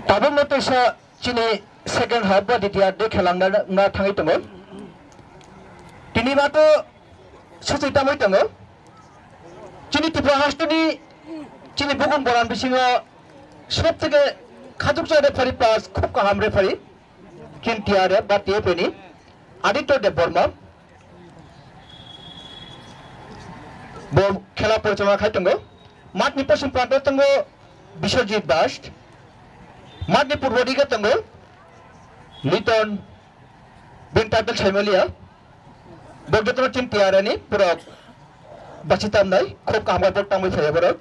Tabuk no teisa chini second half ba D T R de khelangna na thangwi tongo. Tini ba to suchwi tamwi tongo. Chini Tripura hasteni chini bukhung boran bisingo sob theke khachuksa referee plus khub kaham referee chini T R F ba T F A ni Aditya Debbarma. Bo khela porichalona khai tongo. Matni posim pranto tongo Biswajit Das. Matni purbo diga tongo Liton. Bini title saimaliya. Bo jotono team tiyar ani borok basi tamnai, khub kaham khe borok tangwi phaiya borok.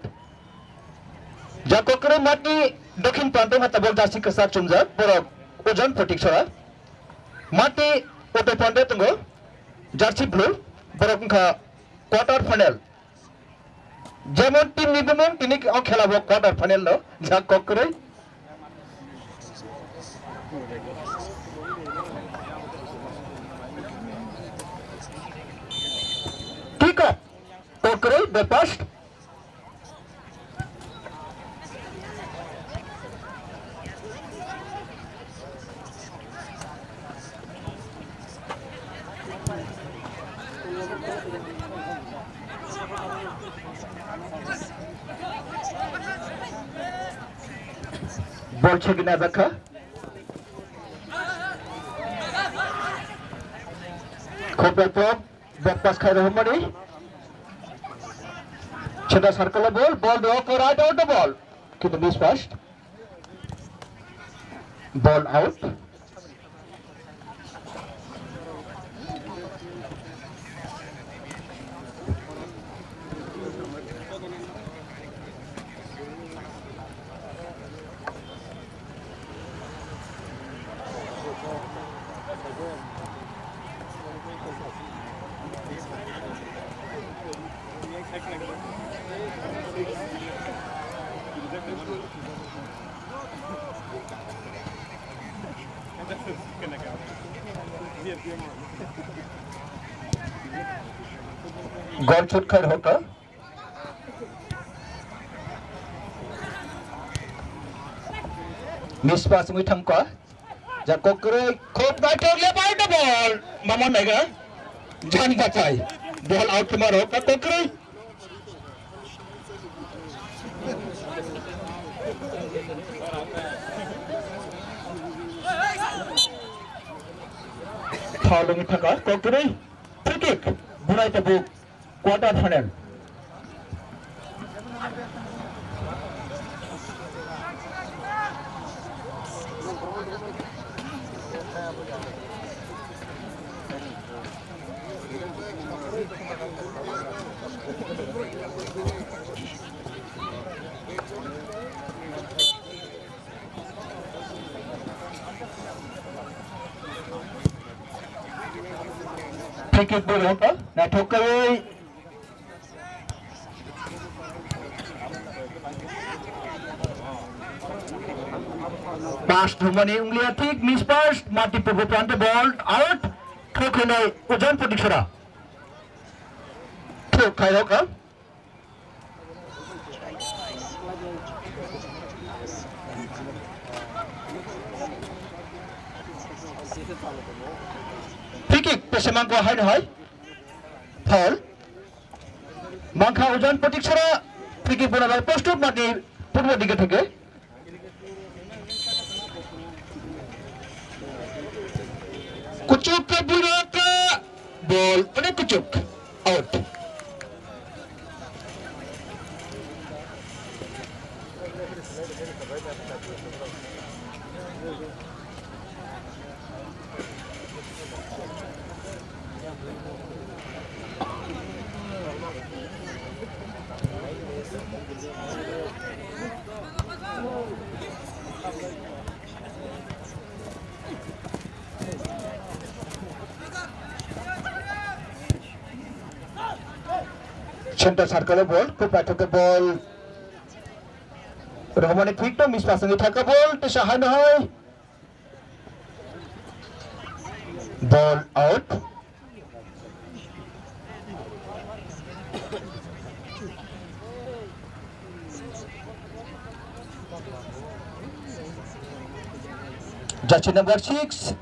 Ja kokrwi matni dokhin pranto ha tabok jersey kwchak chumjak borok Ojon Photiksora. Matni uttor pranto tongo jersey blue, borok wngkha quarter final. Jemon team ni bumung tini o khela bo quarter final no ja kokrwi. Kick off kokrwi the first. Bol chegina jakha. Khobrai pop, back pass khai rohmani. Cheda circle ball, ball do ko right out the ball. Kintu miss pass. Ball out. Gol shoot khai rwkha. Miss pass wngwi thangkha. Ja kokrwi khub naithok le bai double. Mama naiga. Jan bachai. Ball out khe maro ka kokrwi. Foul wngwi thangkha kokrwi. Free kick. Bunai tabuk. Quarter final. Free kick ball hota, naithok kaiwi. Pass thumani wnglia thik, miss pass, mati pubu pante ball out, thok hinai Ujan Podiksora. Thok khai hota. Free kick, pesemangko hai no hai. Foul. Mangkha Ujan Podiksora, free kick bola bai post mati purbo dige theke. Kuchuk ke bwrwi ka ball, onek kuchuk, out. Center circle ball, khub naithok khe ball. Rohmani thik to miss pass wngwi thangkha ball, tesa hai no hai. Ball out. Jersey number six.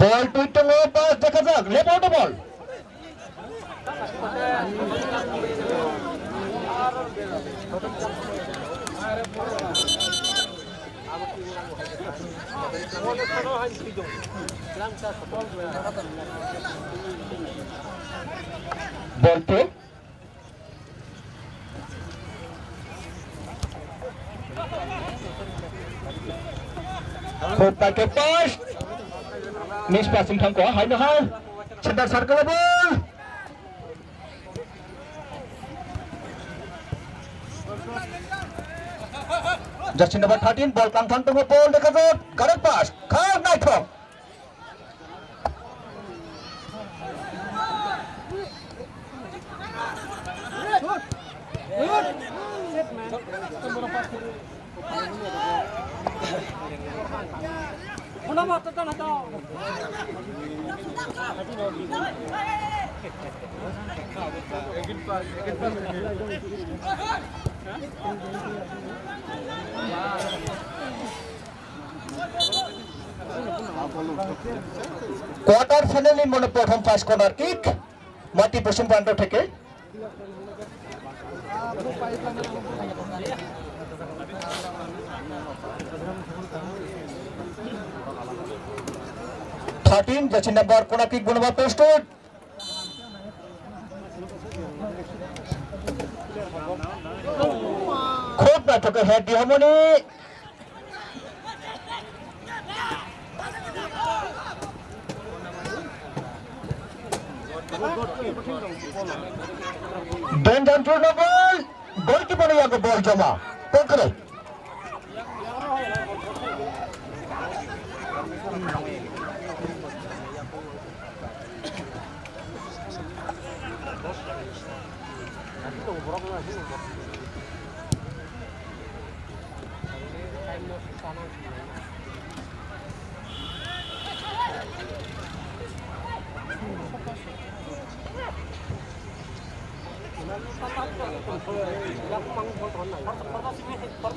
Ball twi tongo, pass dekha jak, left out ball. Ball throw. Khub naithok pass. Miss pass wng thangkha, hai no hai. Center circle ball. Jersey number thirteen, ball kang thang tongo, ball dekha jak, direct pass, khub naithok. Quarter final ni mone prothom pass corner kick, Mati Poschim Pando theke. Thirteen, jersey number, corner kick, bono ba post. Khub naithok khe head di hamoni. Don Jan Jurno ball, goalkeeper ni yago ball joma. Kokre.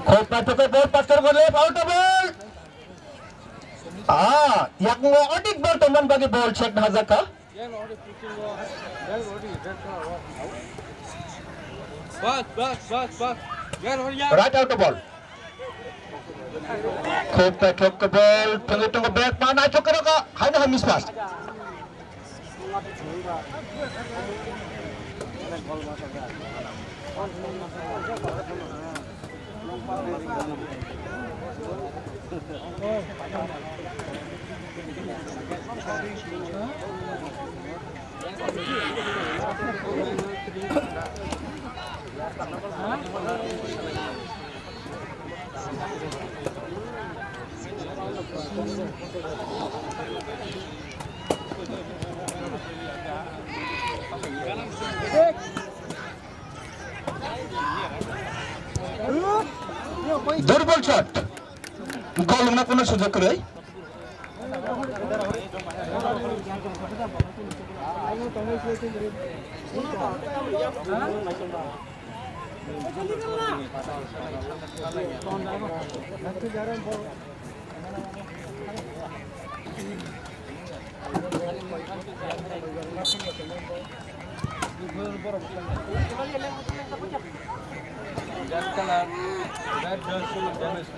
Khop naithok khe ball pass khe left, out ball. Ah, yakno odik ball tongmani bagwi ball check hajakha. Bas, bas, bas, bas. Right, out ball. Khop naithok khe ball, thangwi tongo back man, naithok khe rwkha, haino hai miss pass. Durbol shot. Gol wngna kuno sujog kwrwi. Red color, red jersey, damage.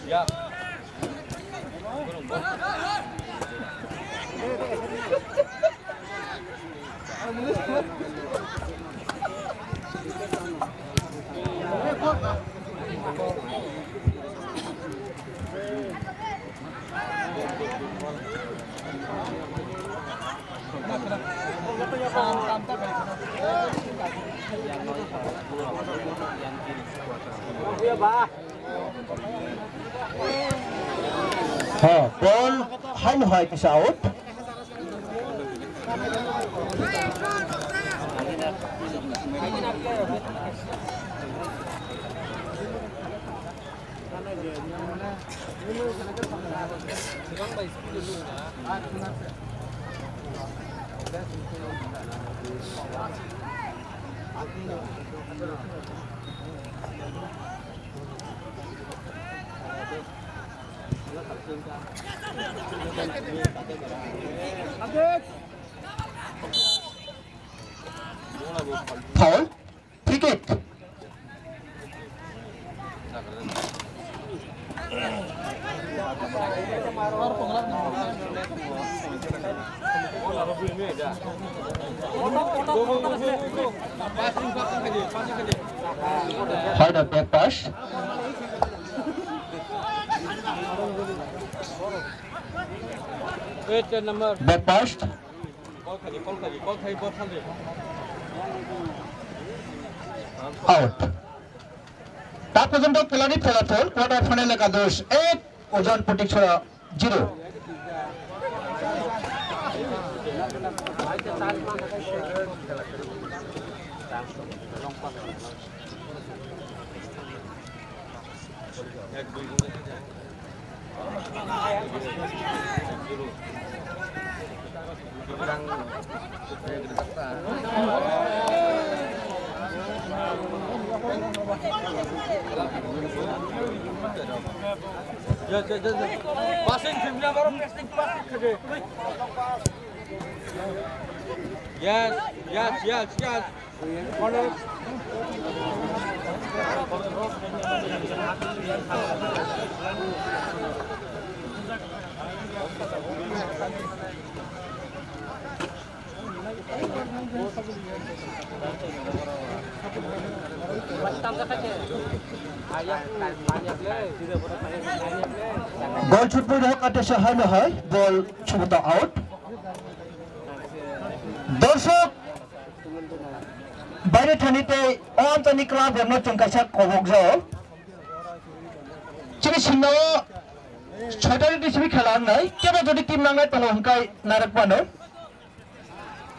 Yeah. Ha, ball haino hai kisa out. Foul, free kick. Hard back pass. Back pass. Out. Ta porjonto khelani pholapol quarter final ekadosh ek, Ojan Putik Chhara zero. Yes, yes, yes, yes. Passing, Shimla, bro, passing, passing, khaje. Yes, yes, yes, yes. Gol chutbui rok atesa haino hai bol chumuto out. Dorsok baire thani tei o amchani club rokno chwng kaisa kobok jao. Chini sinao soitani D C B khela wngnai, kebo jodi team nangnai tongo hwnkhai narwk mano.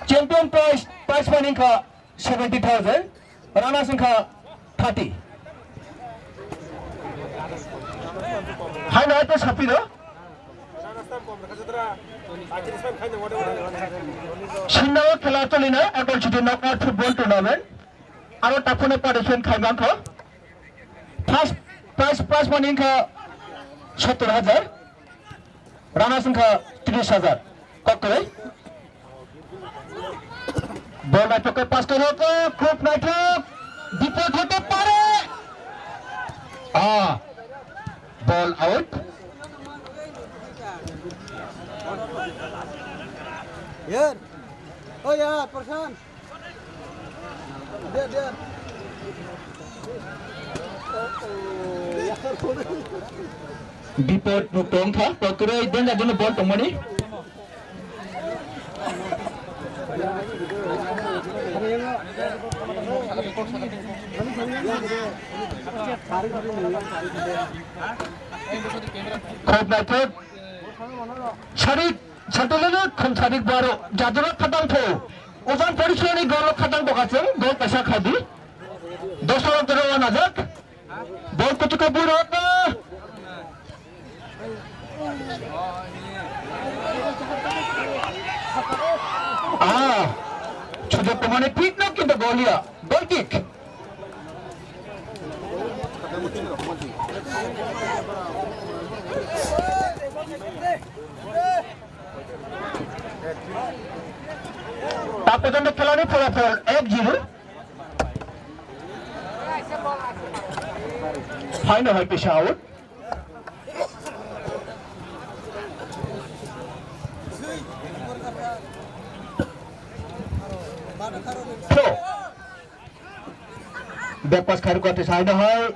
Champion prize, prize money wngkha seventy thousand, runners wngkha thirty. Haino hai tei sapiro. Sindao khela cholinai Atal City Knockout Football Tournament. Aro taphone participant khai mankho. First prize, prize money wngkha sottor hajar. Runners wngkha tris hajar. Kok kwrwi. Bol naithok khe pass khe rw khe, khub naithok. Bipod hote pare. Ah, ball out. Yer. Oh ya, Prashant. Bipod nuk tong kha, kokroi den da dino bol tongmani. Khub naithok. Sarik, Santalana khum sarik baro, jadura khatang tho. Ojan porikroni golo khatang bokaseng, gol kaisa khadi. Dosra tero wanajak. Bol kutuka buro ta. Ah, sudah pemane pik no kita golia. Goal kick. Ta porjonto khelani pholapol ek zero. Haino hai pisa out. Throw. Back pass khairok khe saino hai.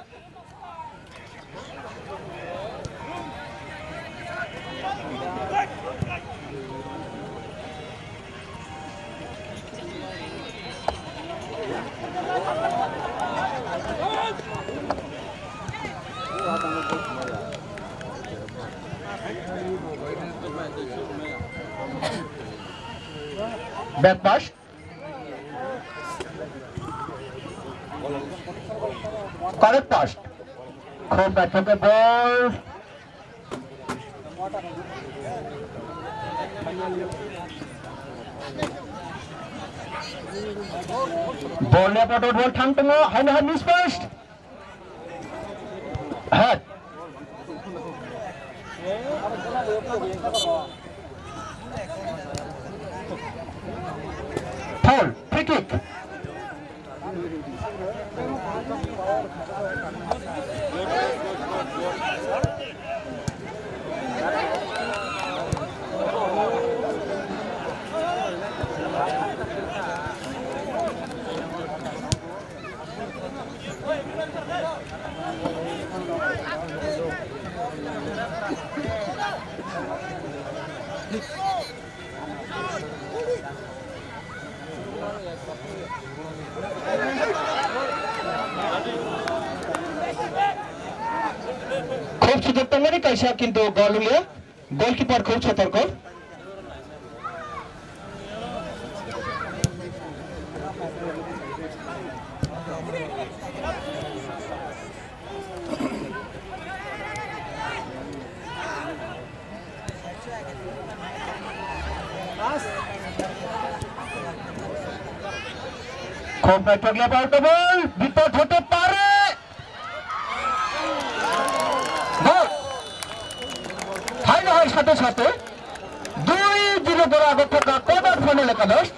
Back pass. Correct pass. Khub naithok khe ball. Ball le ball thang tongo, haino hai miss pass. Hat. Foul, free kick. Khub sujok tongmani kaisa, kintu gol wngya. Goalkeeper khub sotorko. Khub naithok level double, bipod hote pare. Goal. Haino hai sate sate dui zero gora agothoka quarter final ekadosh.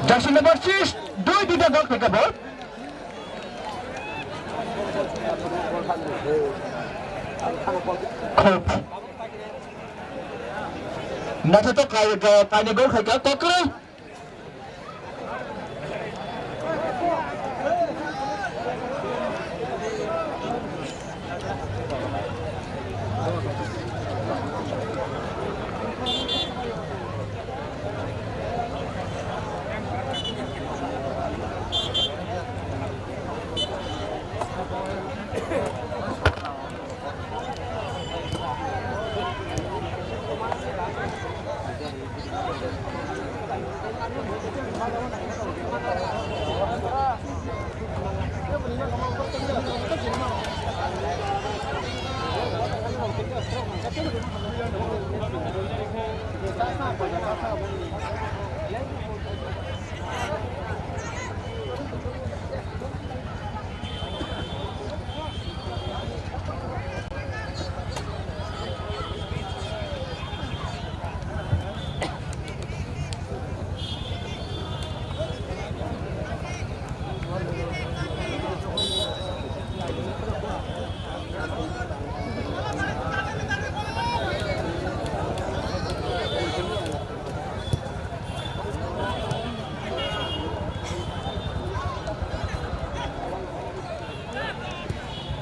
Jersey number six, dui dui ta gol theke bol. Khub. Naithotok kai, kai, kaini gol khaika, kokroi.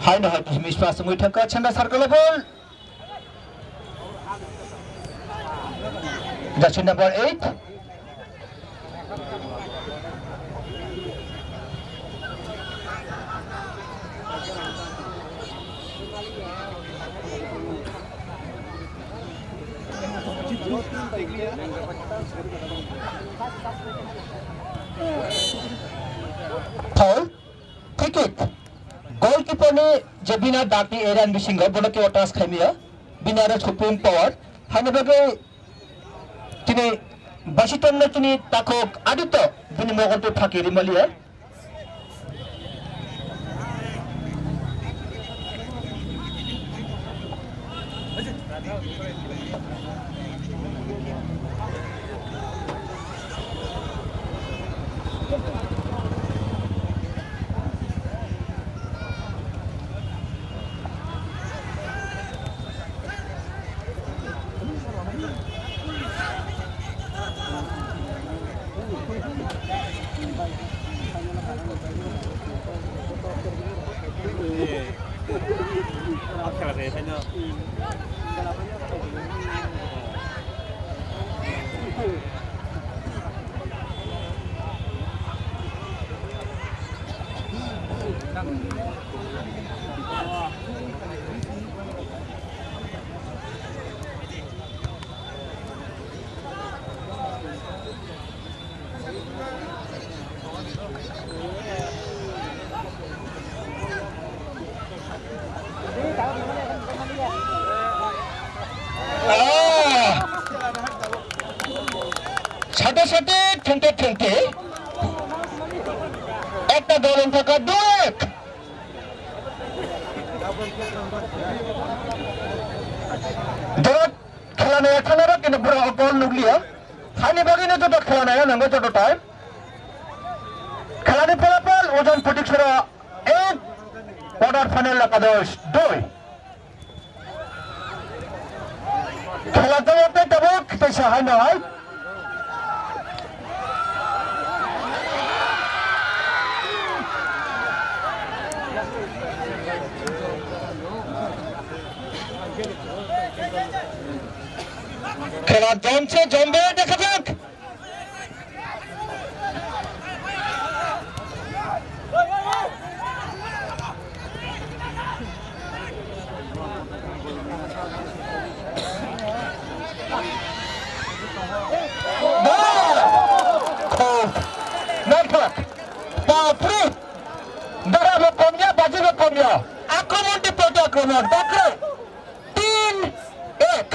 Haino hai dismiss pass wngwi thangkha, Chhanda circle o ball. Jersey number eight. Foul. Thik thik. Goalkeeper ni je bini dakni area ni bisingo bono kebo touch khaimaya. Bini aro supreme power. Haino bagwi tini Basitomno tini takhuk Aditya bini mogol twi phaki rimaliya. সাথে সাথে খেলতে খেলতে একটা গোল অন্তত দুই এক। Doro khela nai thana rok kini bwrok gol nukliya. Hani bagwino joto khela nai nango joto time. Khelani phalapal Ojon Phutik sero ek, quarter final Lakadosh dui. Khela jagao tei tabuk teisa haino hai. Khela jomse jombe dekha jak. Ball! Khub naithok. Bapre! Dara bo komya, baji bo komya. Akromon di proti akromon. Bapre! Tin ek.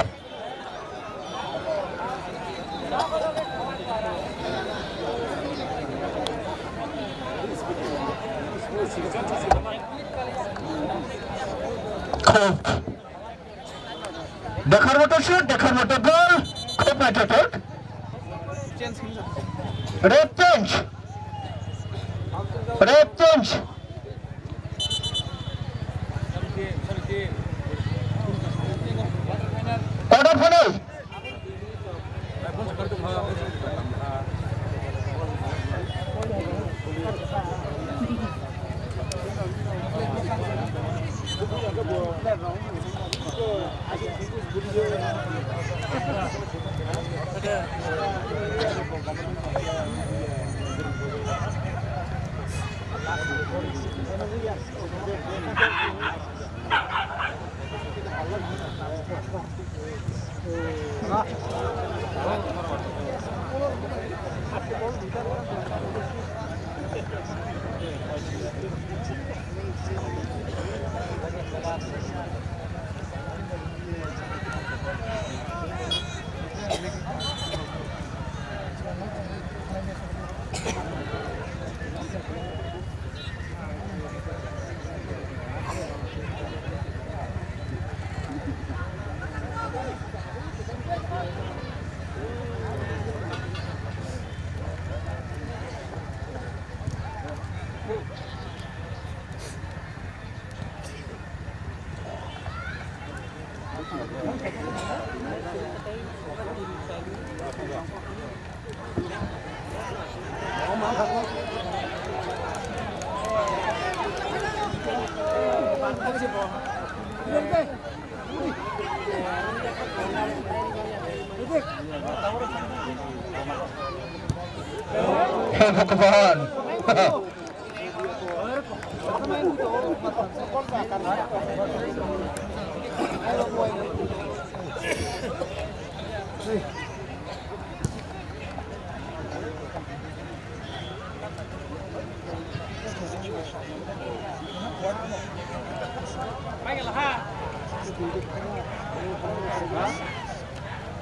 Khub. Dekhar moto shoot, dekhar moto goal. Khub naithothok. Ref change. Ref change. Quarter final. He Bhagwan.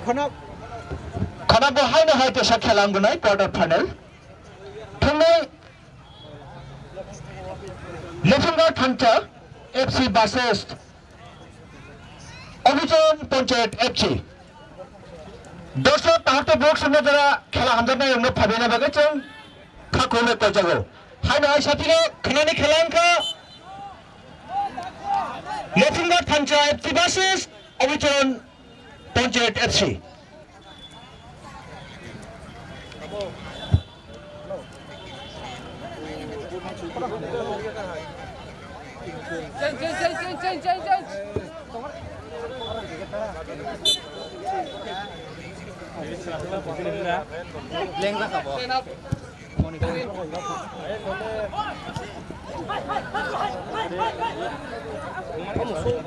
Khana, khana bo haino hai tesa khela wngwnai quarter final. Thungnai Lefinggar Thansa F C versus Obichon Panchayat F C. Dorsok tahar tei borok songno jora khela hamjaknai rokno phaibena bagwi chwng kha khulumwi koijago. Haino hai satino khnani khela wngkha Lefinggar Thansa F C versus Obichon Panchayat F C.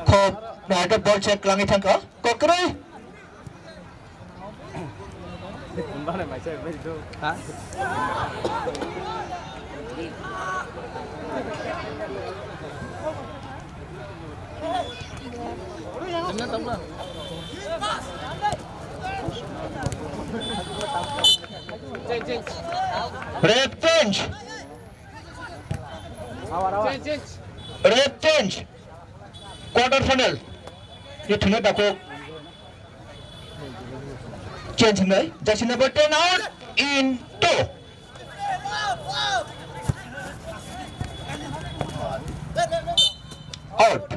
Khop, naikhe ball check langwi thangkha. Kokroi. Ref change. Ref change. Quarter final. Ye thungnai dakok. Change wngnai. Jersey number ten out in two. Out.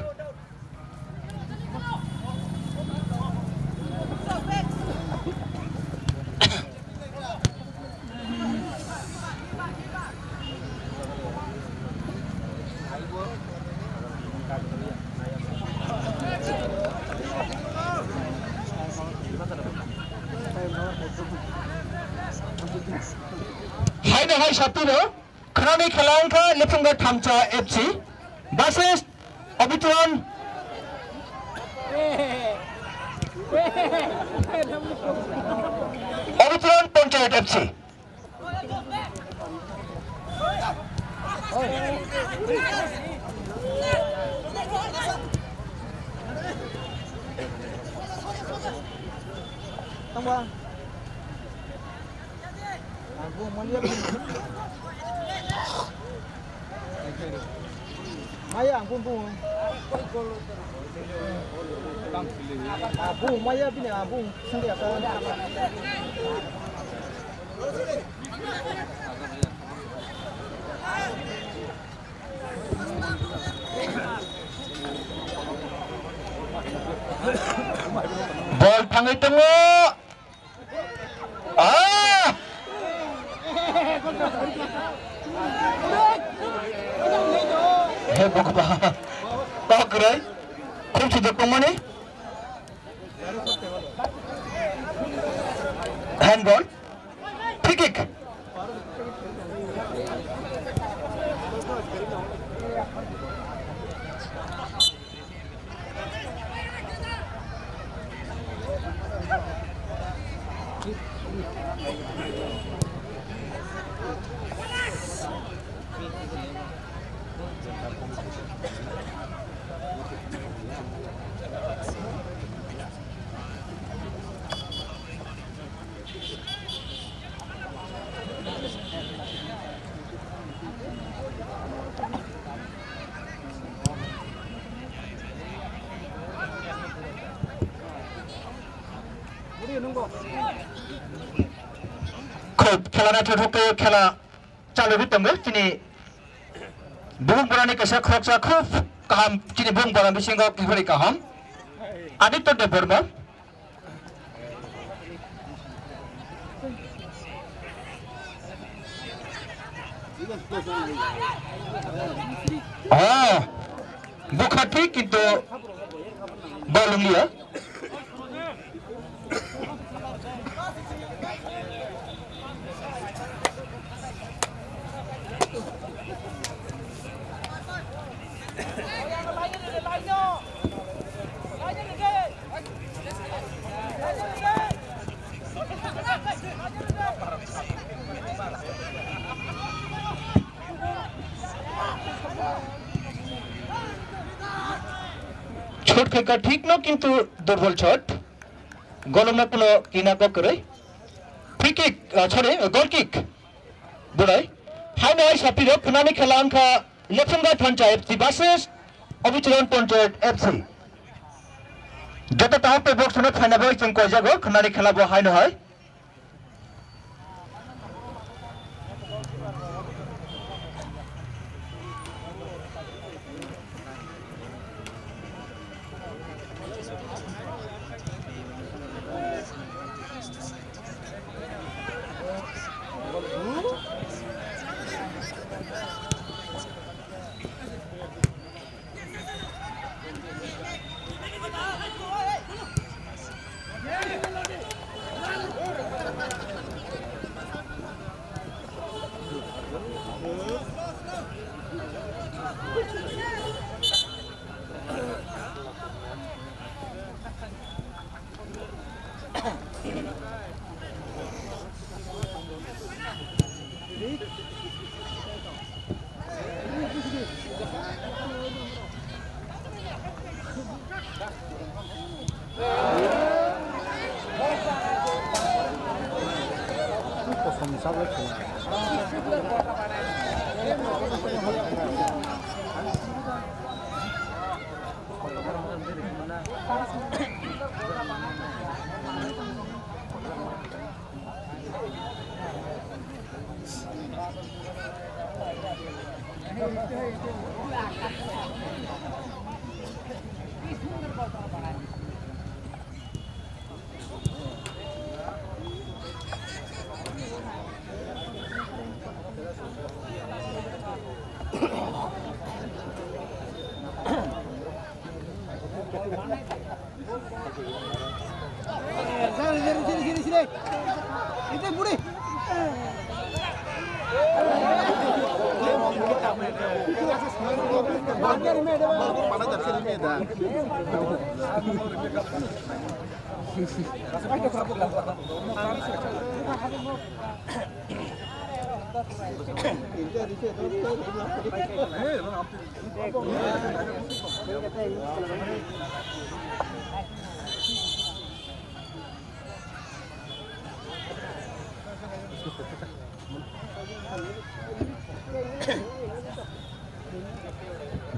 Haino hai satino. Khnani khela wngkha Lefinggar Thansa F C versus Obitron, Obitron Panchayat F C. Tangwa. Ang bung maya bini. Maya ang bung bung. Ang bung maya bini ang bung sendiri apa? Bol thangwi tongo. Ah! He Bhagwan. Kok kwrwi. Khum sujak tongmani. Handball. Free kick. Khub khela naithok khe khela chalugwi tongo chini Bumbura ni kaisa khoroksa khub kaham, chini Bumbura bisingo kifari kaham Aditya Debbarma. Oh. Bukha thik kintu bal wngya. Shot khaikha thik no, kintu durbol shot. Golomna kuno kina kok kwrwi. Free kick, ah, sorry, goal kick. Bunai. Haino hai sapiro khwnani khela wngkha Lephunga Thansa F C versus Obicharan Panchayat F C. Joto tahap box no phaina bai chwng koijago khwnani khela bo haino hai.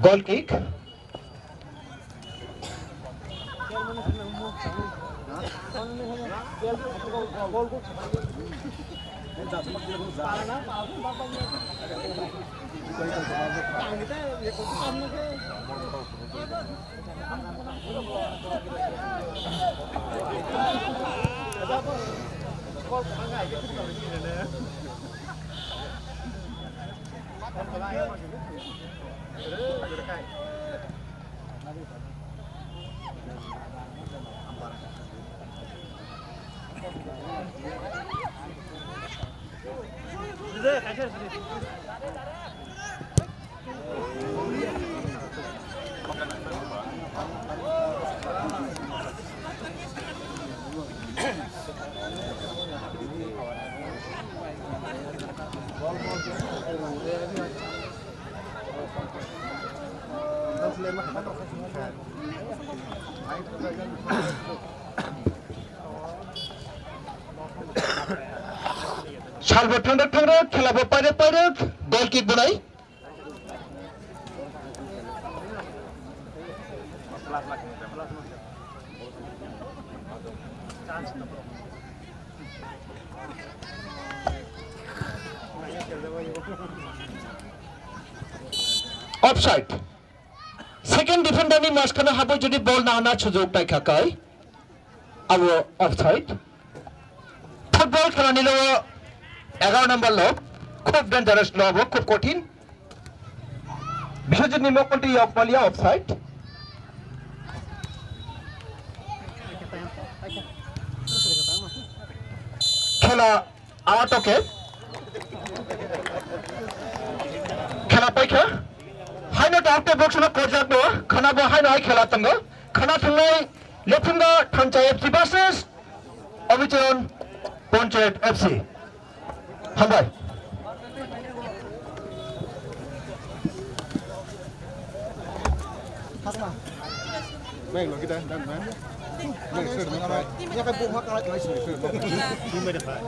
Goal kick. Salbo thangrak thangrak, khela bo pairok pairok, goal kick bunai. Offside. Second defender ni maskano habo jodi ball nana sujok naikha kai. Abo offside. Football khelani lo egaro number lo. Khub dangerous lo abo, khub kothin. Biswajit ni mokonti yokpalia offside. Khela awa toke. Khela paikha. Haino tarte box no kojak no. Khana bo haino hai khela tongo. Khana thungai Lephunga Thancha F C versus Abicharan Panchayat F C. Hambai. Bai, lo kita dan, dan. Bai, sir, bai. Ini kan buah kalah, guys. Sir, bai.